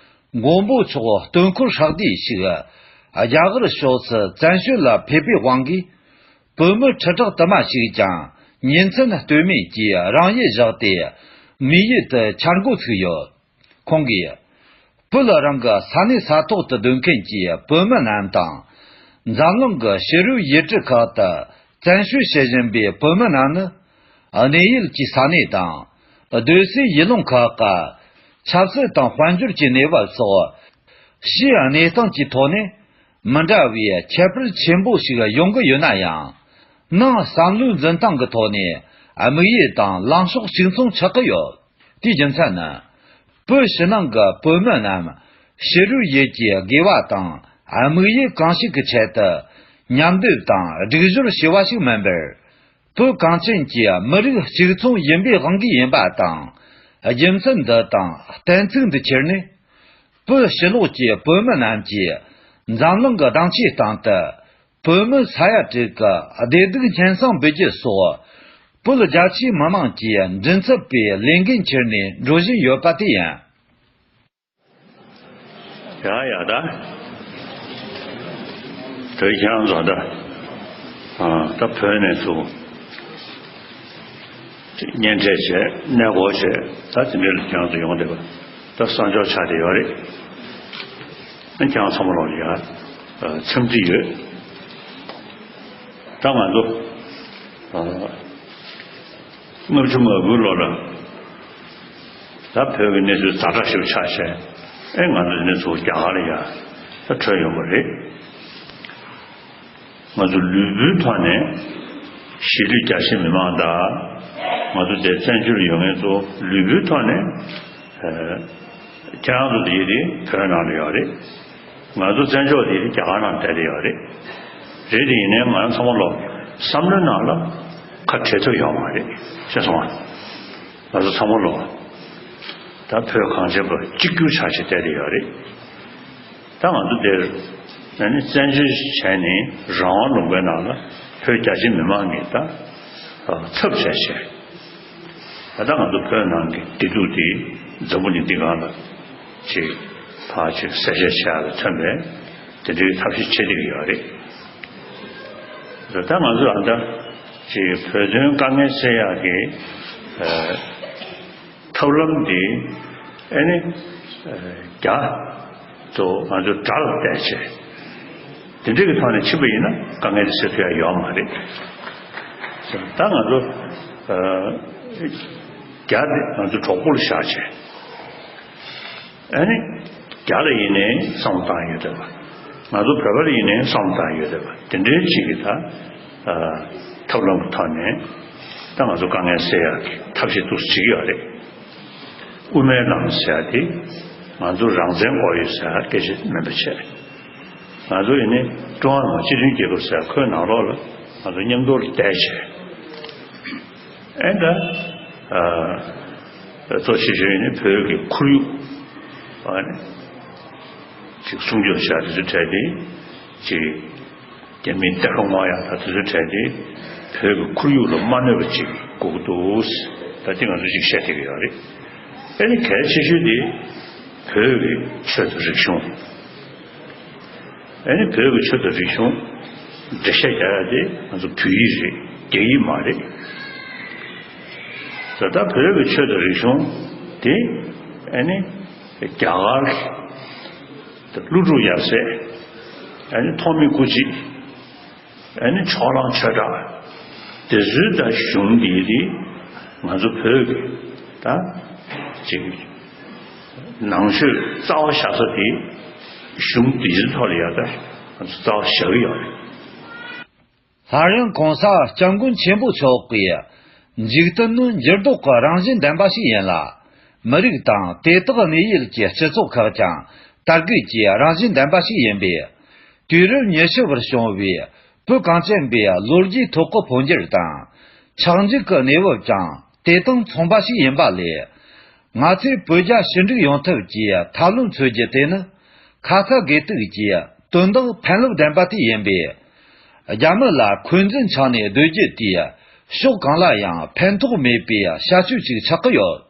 མགོན་པོ་མཆོག་སྟོན་འཁོར་ཧྲག་བསྡུས་ཤིག་རྒྱ་གར་ཕྱོགས་སུ་བཙན་བྱོལ་ལ་ཕེབས་པའི་དབང་གིས། བོད་མི་ཁྲི་ཕྲག་དུ་མ་ཞིག་ཀྱང་ཉིན་མཚན་ལྟོས་མེད་ཀྱིས་རང་ཡུལ་བཞག་སྟེ། མི་ཡུལ་དུ་འཆར་འགོད་ཚུགས་ཡོད། ཁོང་གིས། བོད་རང་གི་ས་གནས་ས་ཐོག་ཏུ་སྡོད་མཁན་གྱི་བོད་མི་རྣམས་དང་། འཛམ་གླིང་གི་ཕྱི་རོལ་ཡུལ་གྲུ་ཁག་ཏུ་བཙན་བྱོལ་བྱེད་བཞིན་པའི་བོད་མི་རྣམས་ནི། གནས་ཡུལ་གྱི་ས་གནས་དང་། སྡོད་སའི་ཡུལ་ལུང་ཁག་གི་ཆབ་སྲིད་དང་དཔལ་འབྱོར་གྱི་གནས་བབ་སོགས། ཕྱིའི་གནས་སྟངས་ཀྱི་ཐོག་ནས། མི་འདྲ་བའི་ཁྱད་པར་ཆེན་པོ་ཞིག་ཡོང་གི་ཡོད་ན་ཡང་། ནང་བསམ་བློའི་འཛིན་སྟངས་ཀྱི་ཐོག་ནས་དམིགས་ཡུལ་དང་ལངས་ཕྱོགས་གཅིག་མཚུངས་ཆགས་ཀྱི་ཡོད། དེའི་རྒྱུ་མཚན་ནི། བོད་ཕྱི་ནང་གི་བོད་མི་རྣམས་ཕྱི་རོལ་ཡུལ་གྱི་དགེ་བ་དང་དམིགས་ཡུལ་གང་ཞིག་གི་ཆེད་དུ་མཉམ་སྡོད་དང་སྒྲིག་སྦྱོར་བྱས་པ་ཞིག་མིན་པར། བོད་གངས་ཅན་གྱི་མི་རིགས་གཅིག་མཚུངས་ཡིན་པའི་དབང་གིས་ཡིན་པ་དང་། རྒྱུ་མཚན་འདི་དང་གཏན་ཚིགས་འདི་ཁྱེར་ནས། བོད་ཕྱི་ལོགས་ཀྱི་བོད་མི་རྣམས་ཀྱིས་འཛམ་གླིང་གི་གདེང་ཆའི་སྟེང་དུ། བོད་མི་ས་ཡ་དྲུག་གི་བདེ་སྡུག་སྙན་སེང་འབུལ་རྒྱུ་སོགས། བོད་རྒྱ་ཆེའི་མི་མང་གིས་མགྲིན་ཚབ་པའི་ལས་འགན་འཁྱེར་ནས་འགྲོ་བཞིན་ཡོད་པ་དེ་ཡིན། ཡ་ཡ་ད། བོད་ཁྱེད་རང་ཚོ་ད། ཨ། ད་བོད་ནས་ཚུར་གཉེན་འཕྲད་བྱས། གནས་སྐོར་བྱས། ད་དེ་འདྲ་ལ་ཁྱེད་རང་ཚོ་ཡོང་བསྡད་པ་ད་བསམ་འཆར་ཆགས་བསྡད་ཡོད་རེད། ཨ། ཁྱེད་རང་ཚང་མ་ལོག་ལ་ཡ། ཨ། འཚམས་འདྲི་ཡོད། ད་ང་ཚོ། ཨ། ལྔ་བཅུ་ང་དགུའི་ལོ་ལ། ད་བོད་ཀྱི་གནས་ཚུལ་ཛ་དྲག་ཞིག་ཆགས་བྱས། ཨེ། ང་ཚོ་དེ་ནས་ཚུར་རྒྱ་གར་ལ་ཡ་ད་བྲོས་ཡོང་བ་རེད། ང་ཚོ་ལུས་པོའི་ཐོག་ནས་གཞིས་ལུས་རྒྱ་ཆེ་མི་མང་དང་། ང་ཚོ་དེ་བཙན་བྱོལ་ལ་ཡོད་མཁན་ཚོ་ལུས་པོའི་ཐོག་ནས། ཨེ། ཁྱེད་རང་ཚོ་དེ་རིང་བོད་ནང་ལ་ཡོད་རེད། ང་ཚོ་བཙན་བྱོལ་དེ་རྒྱ་གར་ནང་བསྡད་དེ་ཡོད་རེད། རེད་དེ། ཡིན་ནའི་ང་རང་ཚང་མ་ལོག་བསམ་བློའི་ནང་ལ་ཁ་བྲལ་ཐུབ་ཡོད་མ་རེད། ཤེས་སོང་ང་། ང་ཚོ་ཚང་མ་ལོག་ད་བོད་གངས་ཅན་པ་གཅིག་གྱུར་ཆགས་བྱས་བསྡད་དེ་ཡོད་རེད། ད་ང་ཚོ་འདིར་ཨ་ནི་བཙན་བྱོལ་བྱས་ནས་རང་དབང་ལུང་པའི་ནང་ལ་བོད་རྒྱ་ཆེ་མི་མང་གིས་ད་ཚབ་བྱས་བྱས། ད་ལྟ་ང་ཚོ་བོད་ནང་གི་བདེ་སྡུག་དེ་འཛམ་བུ་གླིང་འདི་སྒང་ལ་ཅིག་ཕར་ཅིག་གསལ་བཤད་བྱེད་ཡག་ལ་ཐོན་པས། དེ་འདྲའི་ཐབས་ཤེས་བྱེད་བསྡད་ཀྱི་ཡོད་རེད། ད་ལྟ་ང་ཚོ་ཨ་ད་ཅིག་བོད་དོན་དཀའ་ངལ་སེལ་ཡག་གི་ཨ་ཐབས་ལམ་འདི་ཨ་ནི་ཨ་རྒྱ་དང་ང་ཚོ་དགྲ་ལ་བལྟས་བྱས། དེ་འདྲའི་གི་ཐོག་ནས་ཕྱིན་པ་ཡིན་ན་དཀའ་ངལ་དེ་སེལ་ཐུབ་ཡག་ཡོད་མ་རེད། ད་ང་ཚོ་ ཨ། རྒྱ་དེ་ང་ཚོ་གྲོགས་པོ་ལ་བཞག་བྱས། ཨ་ནི། རྒྱ་ལ་ཡིན་ནའི་བསམ་བློ་བཏང་ཡོད་བསྡད་པ། ང་ཚོ་བོད་པ་ལ་ཡིན་ནའི་བསམ་བློ་བཏང་ཡོད་བསྡད་པ། དེ་འདྲའི་ཅིག་གི་ད། ཨ། ཐབས་ལམ་གྱི་ཐོག་ནས་ད་ང་ཚོ་དཀའ་ངལ་སེལ་ཡག་གི་ཐབས་ཤེས་འདུག་སེ་བྱེད་ཀྱི་ཡོད་རེད། དབུ་མའི་ལམ་ཟེར་ཡག་དེ་ང་ཚོ་རང་བཙན་དགོས་ཡོད་ཟེར་ཡག་སྐད་ཆ་མིན་པ་བྱས། ང་ཚོ་ཡིན་ནའི་ཀྲུང་ཧྭ་མི་དམངས་སྤྱི་མཐུན་རྒྱལ་ཁབ་ཟེར་ཡག་ཁོའི་ནང་ལོགས་ལ་ང་ཚོ་མཉམ་དུ་བསྡད་བྱས། ཨེ་འདྲ། ཨ། གཙོ་ཆེ་ཤོས་ནི་བོད་ཀྱི་ཁོར་ཡུག་ཨ་ནི་ཅིག་སྲུང་སྐྱོབ་བྱ་དེ་ཚོའི་གྲས་དེ་ཅིག་རྒྱ་མིའི་གཏེར་ཁ་སྔོག་ཡག་ད་དེ་ཚོའི་གྲས་དེ་བོད་ཀྱི་ཁོར་ཡུག་ལ་མ་གནོད་པ་ཅིག་དགོས་ཀྱི་འདུག་ད་དེ་ང་ཚོས་ཅིག་བཤད་བསྡད་ཀྱི་ཡོད་རེད། ཨ་ནི་གལ་ཆེ་ཤོས་དེ་བོད་ཀྱི་ཆོས་དང་རིག་གཞུང་། ཨ་ནི་བོད་ཀྱི་ཆོས་དང་རིག་གཞུང་འགྲེལ་བཤད་རྒྱག་ཡག་དེ་ང་ཚོ་བོད་ཡིག་རེད། རྒྱ་ཡིག་མ་རེད། ད་ལྟ་བོད་ཀྱི་ཆོས་དང་རིག་གཞུང་དེ་ཨ་ནི་རྒྱ་གར་ཀླུ་སྒྲུབ་ཡབ་སྲས། ཨ་ནི་ཐོགས་མེད་སྐུ་མཆེད། ཨ་ནི་ཕྱོགས་གླང་ཆོས་གྲགས། དེ་ཚོའི་ད་གཞུང་འདི་རེད། ང་ཚོ་བོད་ཀྱི་ད་ཅིག་ནང་ཆོས་རྩ་བ་བཞག་ས་དེ་གཞུང་འདི་ཚོའི་ཐོག་ལ་ཡ་ད་ང་ཚོ་རྩ་བ་བཞག་གི་ཡོད་རེད། སླར་ཡང་གོང་ས་སྐྱབས་མགོན་ཆེན་པོ་མཆོག་གིས་འཇིག་རྟེན་ནི་འགྱུར་ལྡོག་གི་རང་བཞིན་ལྡན་པ་ཞིག་ཡིན་ལ། མི་རིགས་དང་དེ་དག་གནས་ཡུལ་གྱི་སྤྱི་ཚོགས་ཁག་ཀྱང་དར་རྒུད་ཀྱི་རང་བཞིན་ལྡན་པ་ཞིག་ཡིན་པས། དུས་རབས་ཉི་ཤུ་བར་བྱུང་བའི་བོད་གངས་ཅན་པའི་ལོ་རྒྱུས་ཐོག་གི་འཕོ་འགྱུར་དང་། ཆགས་འཇིག་གི་གནས་བབ་ཀྱང་དེ་དང་མཚུངས་པ་ཞིག་ཡིན་པ་ལས། ང་ཚོས་བོད་རྒྱ་ཞི་འགྲིག་ཡོང་ཐབས་ཀྱི་ཐབས་ལམ་འཚོལ་རྒྱུ་དེ་ནི་ཁ་ཚ་དགོས་གཏུགས་ཀྱི་དོན་དག་ཕན་རླབས་ལྡན་པ་དེ་ཡིན་པས། རྒྱ་མི་ལ་འཁོན་འཛིན་ཆགས་ནས་སྡོད་རྒྱུ་དེས་ཕྱོགས་གང་ལ་ཡང་ཕན་ཐོགས་མེད་པའི་བྱ་སྤྱོད་ཅིག་ཆགས་ཀྱི་ཡོད།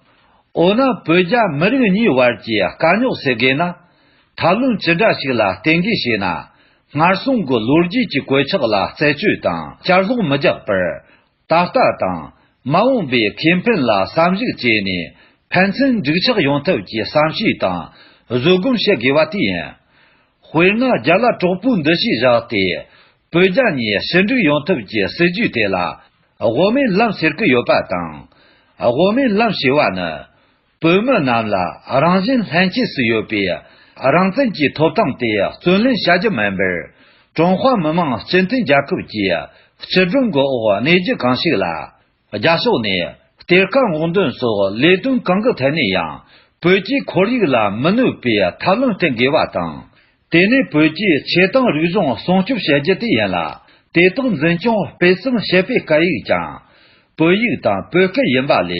འོ་ན་བོད་རྒྱ་མི་རིགས་གཉིས་བར་གྱི་དཀའ་རྙོག་སེལ་དགོས་ན། ཐབས་ལམ་ཅི་འདྲ་ཞིག་ལ་བརྟེན་དགོས་ཞེ་ན། སྔར་སོང་གི་ལོ་རྒྱུས་ཀྱི་གོད་ཆག་ལ་རྩད་གཅོད་དང་བསྐྱར་ལོག་མི་རྒྱག་པར། ད་ལྟ་དང་མ་འོངས་པའི་ཁེ་ཕན་ལ་བསམ་གཞིགས་བྱས་ནས་ཕན་ཚུན་འགྲིག་ཆགས་ཡོང་ཐབས་ཀྱི་བསམ་ཤེས་དང་བཟོད་སྒོམ་བྱེད་དགོས་པ་དེ་ཡིན། དཔེར་ན་རྒྱ་ལ་གྲོགས་པོའི་འདུ་ཤེས་བཞག་སྟེ་བོད་རྒྱ་གཉིས་ཞི་འགྲིག་ཡོང་ཐབས་ཀྱི་སྲིད་ཇུས་དེ་ལ་དབུ་མའི་ལམ་ཟེར་གྱི་ཡོད་པ་དང་། དབུ་མའི་ལམ་ཞེས་པ་ནི། བོད་མི་རྣམས་ལ་རང་བཞིན་ལྷན་སྐྱེས་སུ་ཡོད་པའི་རང་བཙན་གྱི་ཐོབ་ཐང་དེ་བརྩོན་ལེན་བྱ་རྒྱུ་མིན་པར། ཀྲུང་ཧྭ་མི་དམངས་སྤྱི་མཐུན་རྒྱལ་ཁབ་ཀྱི་སྤྱི་སྒྲོམ་གྱི་འོག་གནས་རྒྱུ་གང་ཞིག་ལ། རྒྱ་ཕྱོགས་ནས་གཏེར་ཁ་སྔོག་འདོན་སོགས་ལས་དོན་གང་གི་ཐད་ནས་ཡང་བོད་ཀྱི་ཁོར་ཡུག་ལ་མི་གནོད་པའི་ཐབས་ལམ་བསྟེན་དགོས་པ་དང་། དེ་ནས་བོད་ཀྱི་ཆེ་མཐོང་རིག་གཞུང་སྲུང་སྐྱོབ་བྱ་རྒྱུ་དེ་ཡིན་ལ། དེ་དག་འཛིན་སྐྱོང་སྤེལ་གསུམ་བྱེད་པའི་སྐད་ཡིག་ཀྱང་། བོད་ཡིག་དང་བོད་སྐད་ཡིན་པ་ལས།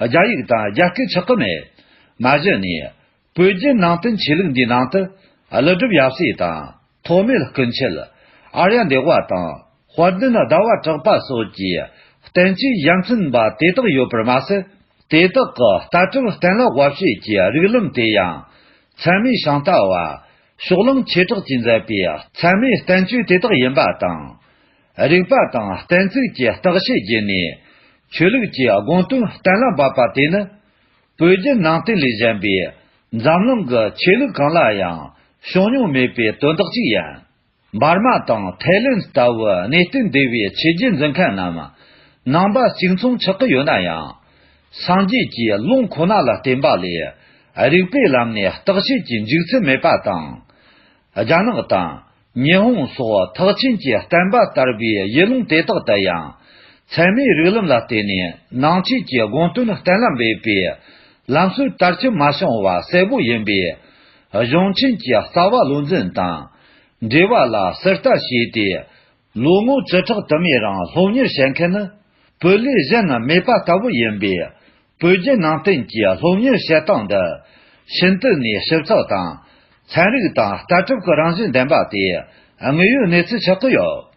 རྒྱ་ཡིག་དང་རྒྱ་སྐད་ཆགས་ཀྱི་མེད། མ་གཞི་ནས། བོད་བརྒྱུད་ནང་བསྟན་ཆོས་ལུགས་འདིའི་ནང་དུ། ཀླུ་སྒྲུབ་ཡབ་སྲས་དང་། ཐོགས་མེད་སྐུ་མཆེད། ཨཱརྱ་དེ་ཝ་དང་། དཔལ་ལྡན་ཟླ་བ་གྲགས་པ་སོགས་ཀྱི་བསྟན་བཅོས་ཡ་མཚན་པ་དེ་དག་ཡོད་པར་མ་ཟད། དེ་དག་གི་ལྟ་གྲུབ་གཏན་ལ་དབབ་བྱེད་ཀྱི་རིགས་ལམ་དེ་ཡང་། ཚད་མའི་བྱང་ལྟ་བ། ཕྱོགས་གླང་ཆོས་གྲགས་ཀྱིས་མཛད་པའི་ཚད་མའི་བསྟན་བཅོས་དེ་དག་ཡིན་པ་དང་། རིག་པ་དང་གཏན་ཚིགས་ཀྱི་བརྟག་དཔྱད་བརྒྱུད་ནས། ཆོས་ལུགས་ཀྱི་དགོངས་དོན་གཏན་ལ་འབེབས་པ་དེ་ནི། བོད་བརྒྱུད་ནང་བསྟན་ལས་གཞན་པའི་འཛམ་གླིང་གི་ཆོས་ལུགས་གང་ལ་ཡང་བྱུང་མྱོང་མེད་པའི་དོན་དག་ཅིག་ཡིན། འབར་མ་དང་ཐའི་ལེན་ལྟ་བུ་གནས་བརྟན་སྡེ་བའི་ཆོས་བརྒྱུད་འཛིན་མཁན་རྣམས་ནང་པ་གཅིག་མཚུངས་ཆགས་ཀྱི་ཡོད་ན་ཡང་། སངས་རྒྱས་ཀྱི་ལུང་ཁོ་ན་ལ་བརྟེན་པ་ལས་རིགས་པའི་ལམ་ནས་བརྟག་དཔྱད་ཀྱི་འཇུག་ཚུལ་མེད་པ་དང་། རྒྱ་ནག་དང་ཉི་ཧོང་སོགས་ཐེག་ཆེན་གྱི་བསྟན་པ་དར་བའི་ཡུལ་ལུང་དེ་དག་ཏུ་ཡང་ཚད་མའི་རིགས་ལམ་ལ་བརྟེན་ནས་ནང་ཆོས་ཀྱི་དགོངས་དོན་གཏན་ལ་འབེབས་པའི་ལམ་སྲོལ་དར་ཁྱབ་མ་བྱུང་བ་གསལ་པོ་ཡིན་པས། གཞུང་ཆེན་གྱི་རྩ་བ་བློ་འཛིན་དང་། འགྲེལ་པ་ལ་ཟུར་ལྟ་བྱས་ཏེ། ལོ་ངོ་བཅུ་ཕྲག་དུ་མའི་རིང་སློབ་གཉེར་བྱེད་མཁན་ནི། བོད་ལས་གཞན་མེད་པ་ལྟ་བུ་ཡིན་པས། བོད་བརྒྱུད་ནང་བསྟན་གྱི་སློབ་གཉེར་བྱེད་སྟངས་འདི། ཤིན་ཏུ་ནས་ཞིབ་ཚགས་དང་། ཚན་རིག་དང་ལྟ་གྲུབ་ཀྱི་རང་བཞིན་ལྡན་པ་དེ། དངོས་ཡོད་གནས་ཚུལ་ཆགས་ཀྱི་ཡོད།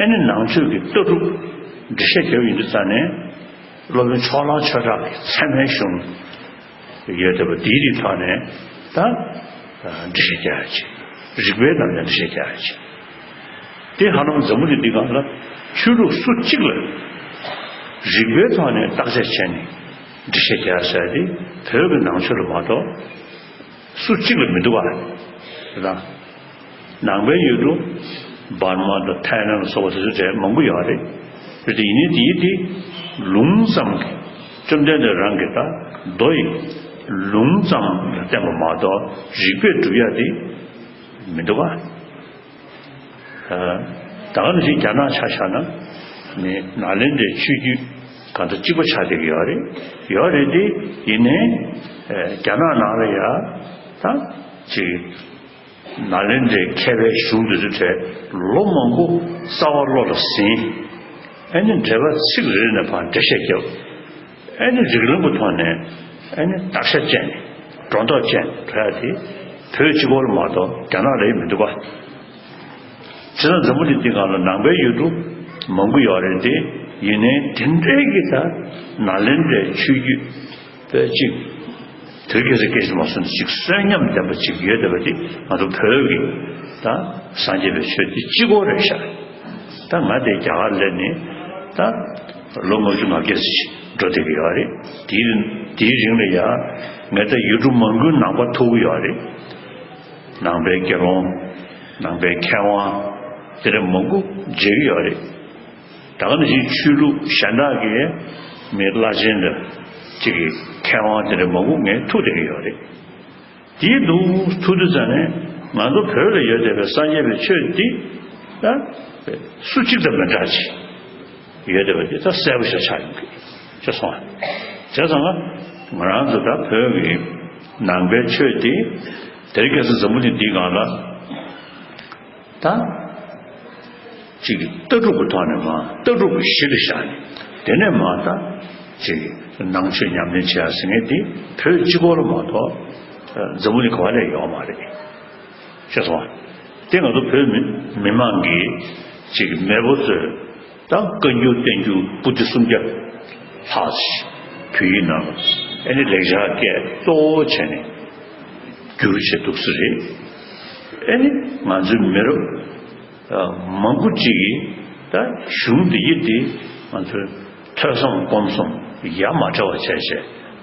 ཨ་ནི་ནང་ཆོས་ཀྱི་ལྟ་གྲུབ་འགྲེལ་བཤད་བརྒྱབ་ཡོང་དུས་ཙ་ནས། སློབ་དཔོན་ཕྱོགས་གླང་ཆོས་གྲགས་ཀྱི་ཚད་མའི་གཞུང་ཡོད་བསྡད་པ་འདིའི་རིགས་ཐོག་ནས་ད་འགྲེལ་བཤད་རྒྱག་ཡ་ཅིག་རིགས་པའི་ནང་ནས་འགྲེལ་བཤད་རྒྱག་ཡ་ཅིག་དེ་ཧ་ལམ་འཛམ་བུ་གླིང་འདི་སྒང་ལ་ཆོས་ལུགས་སུ་གཅིག་ལ་རིགས་པའི་ཐོག་ནས་བརྟག་དཔྱད་བྱས་ནས་འགྲེལ་བཤད་རྒྱག་ཡ་ཟེར་ཡ་དེ་བོད་ཀྱི་ནང་ཆོས་ལ་མ་གཏོགས། སུ་གཅིག་ལ་མི་འདུག་བ། རེད་དང་། ནང་པའི་ཡུལ་གྲུ་འབར་མ་དང་ཐའི་ལན་ལ་སོགས་པ་དེ་ཚོ་གྲས་མང་པོ་ཡོད་རེད། རེད་དེ། ཡིན་ནའི་དེའི་དེ་ལུང་ཙམ་གྱིས་བཅོམ་ལྡན་འདས་རང་གི་ད་མདོ་ཡི་ལུང་ཙམ་ལ་བརྟེན་པ་མ་གཏོགས་རིགས་པས་སྒྲུབ་ཡ་དེ་མི་འདུག་ག་ད་ག་ནང་བཞིན་རྒྱ་ནག་ཆ་བཞག་ན་ནི་ནཱ་ལེནྡྲའི་ཆོས་བརྒྱུད་གང་ལྟར་གཅིག་པ་ཆགས་བསྡད་ཀྱི་ཡོད་རེད། ཡོད་རེད་དེ། ཡིན་ནའི་རྒྱ་ནག་ནང་ལ་ཡ་ད་ཅིག་ནཱ་ལེནྡྲའི་མཁས་པའི་གཞུང་འདི་ཚོའི་གྲས་ལོ་མང་པོ་རྩ་བ་བློ་ལ་ཟིན། ཨེ་ནི་འགྲེལ་པ་ཚིག་རེ་རེ་ནས་ཕར་འགྲེལ་བཤད་རྒྱབ། ཨེ་ནི་རིགས་ལམ་གྱི་ཐོག་ནས་ཨེ་ནི་བརྟག་ཤ་བཅད་ནས་སྒྲོ་འདོགས་བཅད་ནས་འགྲོ་ཡ་དེ་བོད་གཅིག་པོ་ལ་མ་གཏོགས་རྒྱ་ནག་ལ་ཡང་མི་འདུག་ག་བྱས་ཙང་འཛམ་བུ་གླིང་འདིའི་སྒང་ལ་ནང་པའི་ཡུལ་གྲུ་མང་པོ་ཡོད་རེད་དེ། ཡིན་ནའི་དེ་འདྲའི་གི་ད་ནཱ་ལེནྡྲའི་ཆོས་བརྒྱུད་པའི་གཅིག་དེ་རིང་ཁ་སང་སྐད་ཆ་མ་གསུངས་ན་ཅིག་གསོན་ཉམས་ལྡན་པ་ཅིག་ཡོད་བསྡད་པ་དེ་ང་ཚོ་བོད་ཀྱི་ད་སངས་རྒྱས་པའི་ཆོས་དེ་གཅིག་པོ་རེད་ཤག་ད་ང་དེ་རྒྱ་གར་སླེབས་ནས་ད་ལོ་ལྔ་བཅུ་ང་བརྒྱད་ཙམ་ཅིག་འགྲོ་བསྡད་ཀྱི་ཡོད་རེད། དེའི་དེའི་རིང་ལ་ཡ་ངས་ད་ཡུལ་གྲུ་མང་པོའི་ནང་པ་ཐུག་གི་ཡོད་རེད། ནང་པའི་དགེ་སློང་། ནང་པའི་མཁས་དབང་། དེ་འདྲ་མང་པོ་མཇལ་གྱི་ཡོད་རེད། ད་ག་ནང་བཞིན་ཆོས་ལུགས་གཞན་དག་གི་མི་བླ་ཆེན་དང་གཅིག་གི་མཁས་དབང་དེ་འདྲ་མང་པོ་ངས་ཐུག་བསྡད་ཀྱི་ཡོད་རེད། དེའི་འདུག་ཐུག་དུས་ཙམ་ནས་ང་ཚོ་བོད་ལ་ཡོད་བསྡད་པའི་སངས་རྒྱས་པའི་ཆོས་འདི་ད་སུ་གཅིག་དང་མི་འདྲ་ཅིག་ཡོད་བསྡད་པ་འདི་ད་གསལ་པོ་ཞིག་ཆགས་ཡོང་གི་ཅེས་སོང་བ། བྱས་ཙང་ང་རང་ཚོ་ད་བོད་ཀྱི་ནང་པའི་ཆོས་འདི་དེ་རིང་ཁ་སང་འཛམ་བུ་གླིང་འདིའི་སྒང་ལ་ད་ཅིག་ལྟ་གྲུབ་ཀྱི་ཐོག་ནས་མར་ལྟ་གྲུབ་ཀྱི་གཞི་ལ་བཞག་ནས་དེ་ནས་མར་ད་ཅིག་ནང་ཆོས་ཉམས་ལེན་བྱེད་ཡ་ཟེར་མཁན་དེ་བོད་གཅིག་པོ་ལ་མ་གཏོགས་འཛམ་བུ་གླིང་ག་བ་ལ་ཡོད་མ་རེད། ཤེས་སོང་། དེ་ང་ཚོ་བོད་མི་མི་མང་གི་ཅིག་མེས་པོ་ཚོས་ད་བཀའ་འགྱུར་བསྟན་འགྱུར་པོ་ཏི་སུམ་བརྒྱ་ལྷག་ཅིག་བོད་ཡིག་ནང་ལ་ཨེ་ནི་ལེགས་སྦྱར་སྐད་གཙོ་བོ་བྱས་ནས་བསྒྱུར་བྱས་འདུག་ས་རེད། ཨེ་ནི་ང་ཚོའི་མི་རབས་མང་པོ་ཅིག་གིས་ད་གཞུང་འདི་ཡིག་འདི་ང་ཚོའི་ཐོས་བསམ་སྒོམ་གསུམ་ཡ་མ་བྲལ་བ་བྱས་བྱས་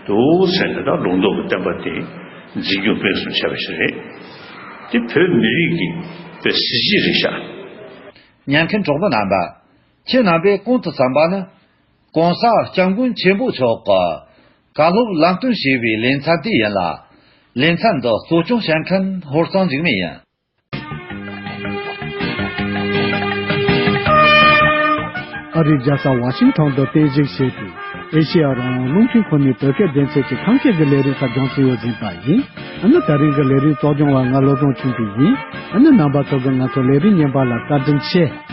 འདུག་ཟེར་ནས་ད་ལུང་རྟོགས་ཀྱི་བསྟན་པ་འདི་འཛིན་སྐྱོང་སྤེལ་གསུམ་བྱས་པ་ཞིག་རེད། འདི་བོད་མི་རིགས་ཀྱི་དཔེ་གཟི་བརྗིད་རེད་ཤག་ཉན་མཁན་གྲོགས་པོ་རྣམ་པ། ཁྱེད་རྣམ་པས་གོང་དུ་གསན་པ་ནི། ༸གོང་ས་༸སྐྱབས་མགོན་ཆེན་པོ་མཆོག་གིས་བཀའ་སློབ་ལམ་སྟོན་ཞེས་པའི་ལེ་ཚན་དེ་ཡིན་ལ། ལེ་ཚན་འདི་གཙོ་སྐྱོང་བྱེད་མཁན་ཧོར་གཙང་འཇིགས་མེད་ཡིན། ཨ་རིའི་རྒྱལ་ས་ཝ་ཤིང་ཐོན་དུ་རྟེན་གཞི་བྱས་ཏེ། ཨེ་ཤེ་ཡ་རང་དབང་རླུང་འཕྲིན་ཁང་ནས་བོད་སྐད་སྡེ་ཚན་གྱི་ཐང་ཤད་ཀྱི་ལས་རིམ་ཁག་སྦྱང་བརྩིས་ཡོད་ཟིན་པ་ཡིན། ཨ་ནི་ད་རིང་གི་ལས་རིམ་གཙོ་སྐྱོང་བ་ང་བློ་བཟང་ཆོས་འཕེལ་ཡིན། ཨ་ནི་རྣམ་པ་ཚོ་གིས་ང་ཚོ་ལས་རིམ་རྙིང་པ་ལ་བཀའ་དྲིན་ཆེ།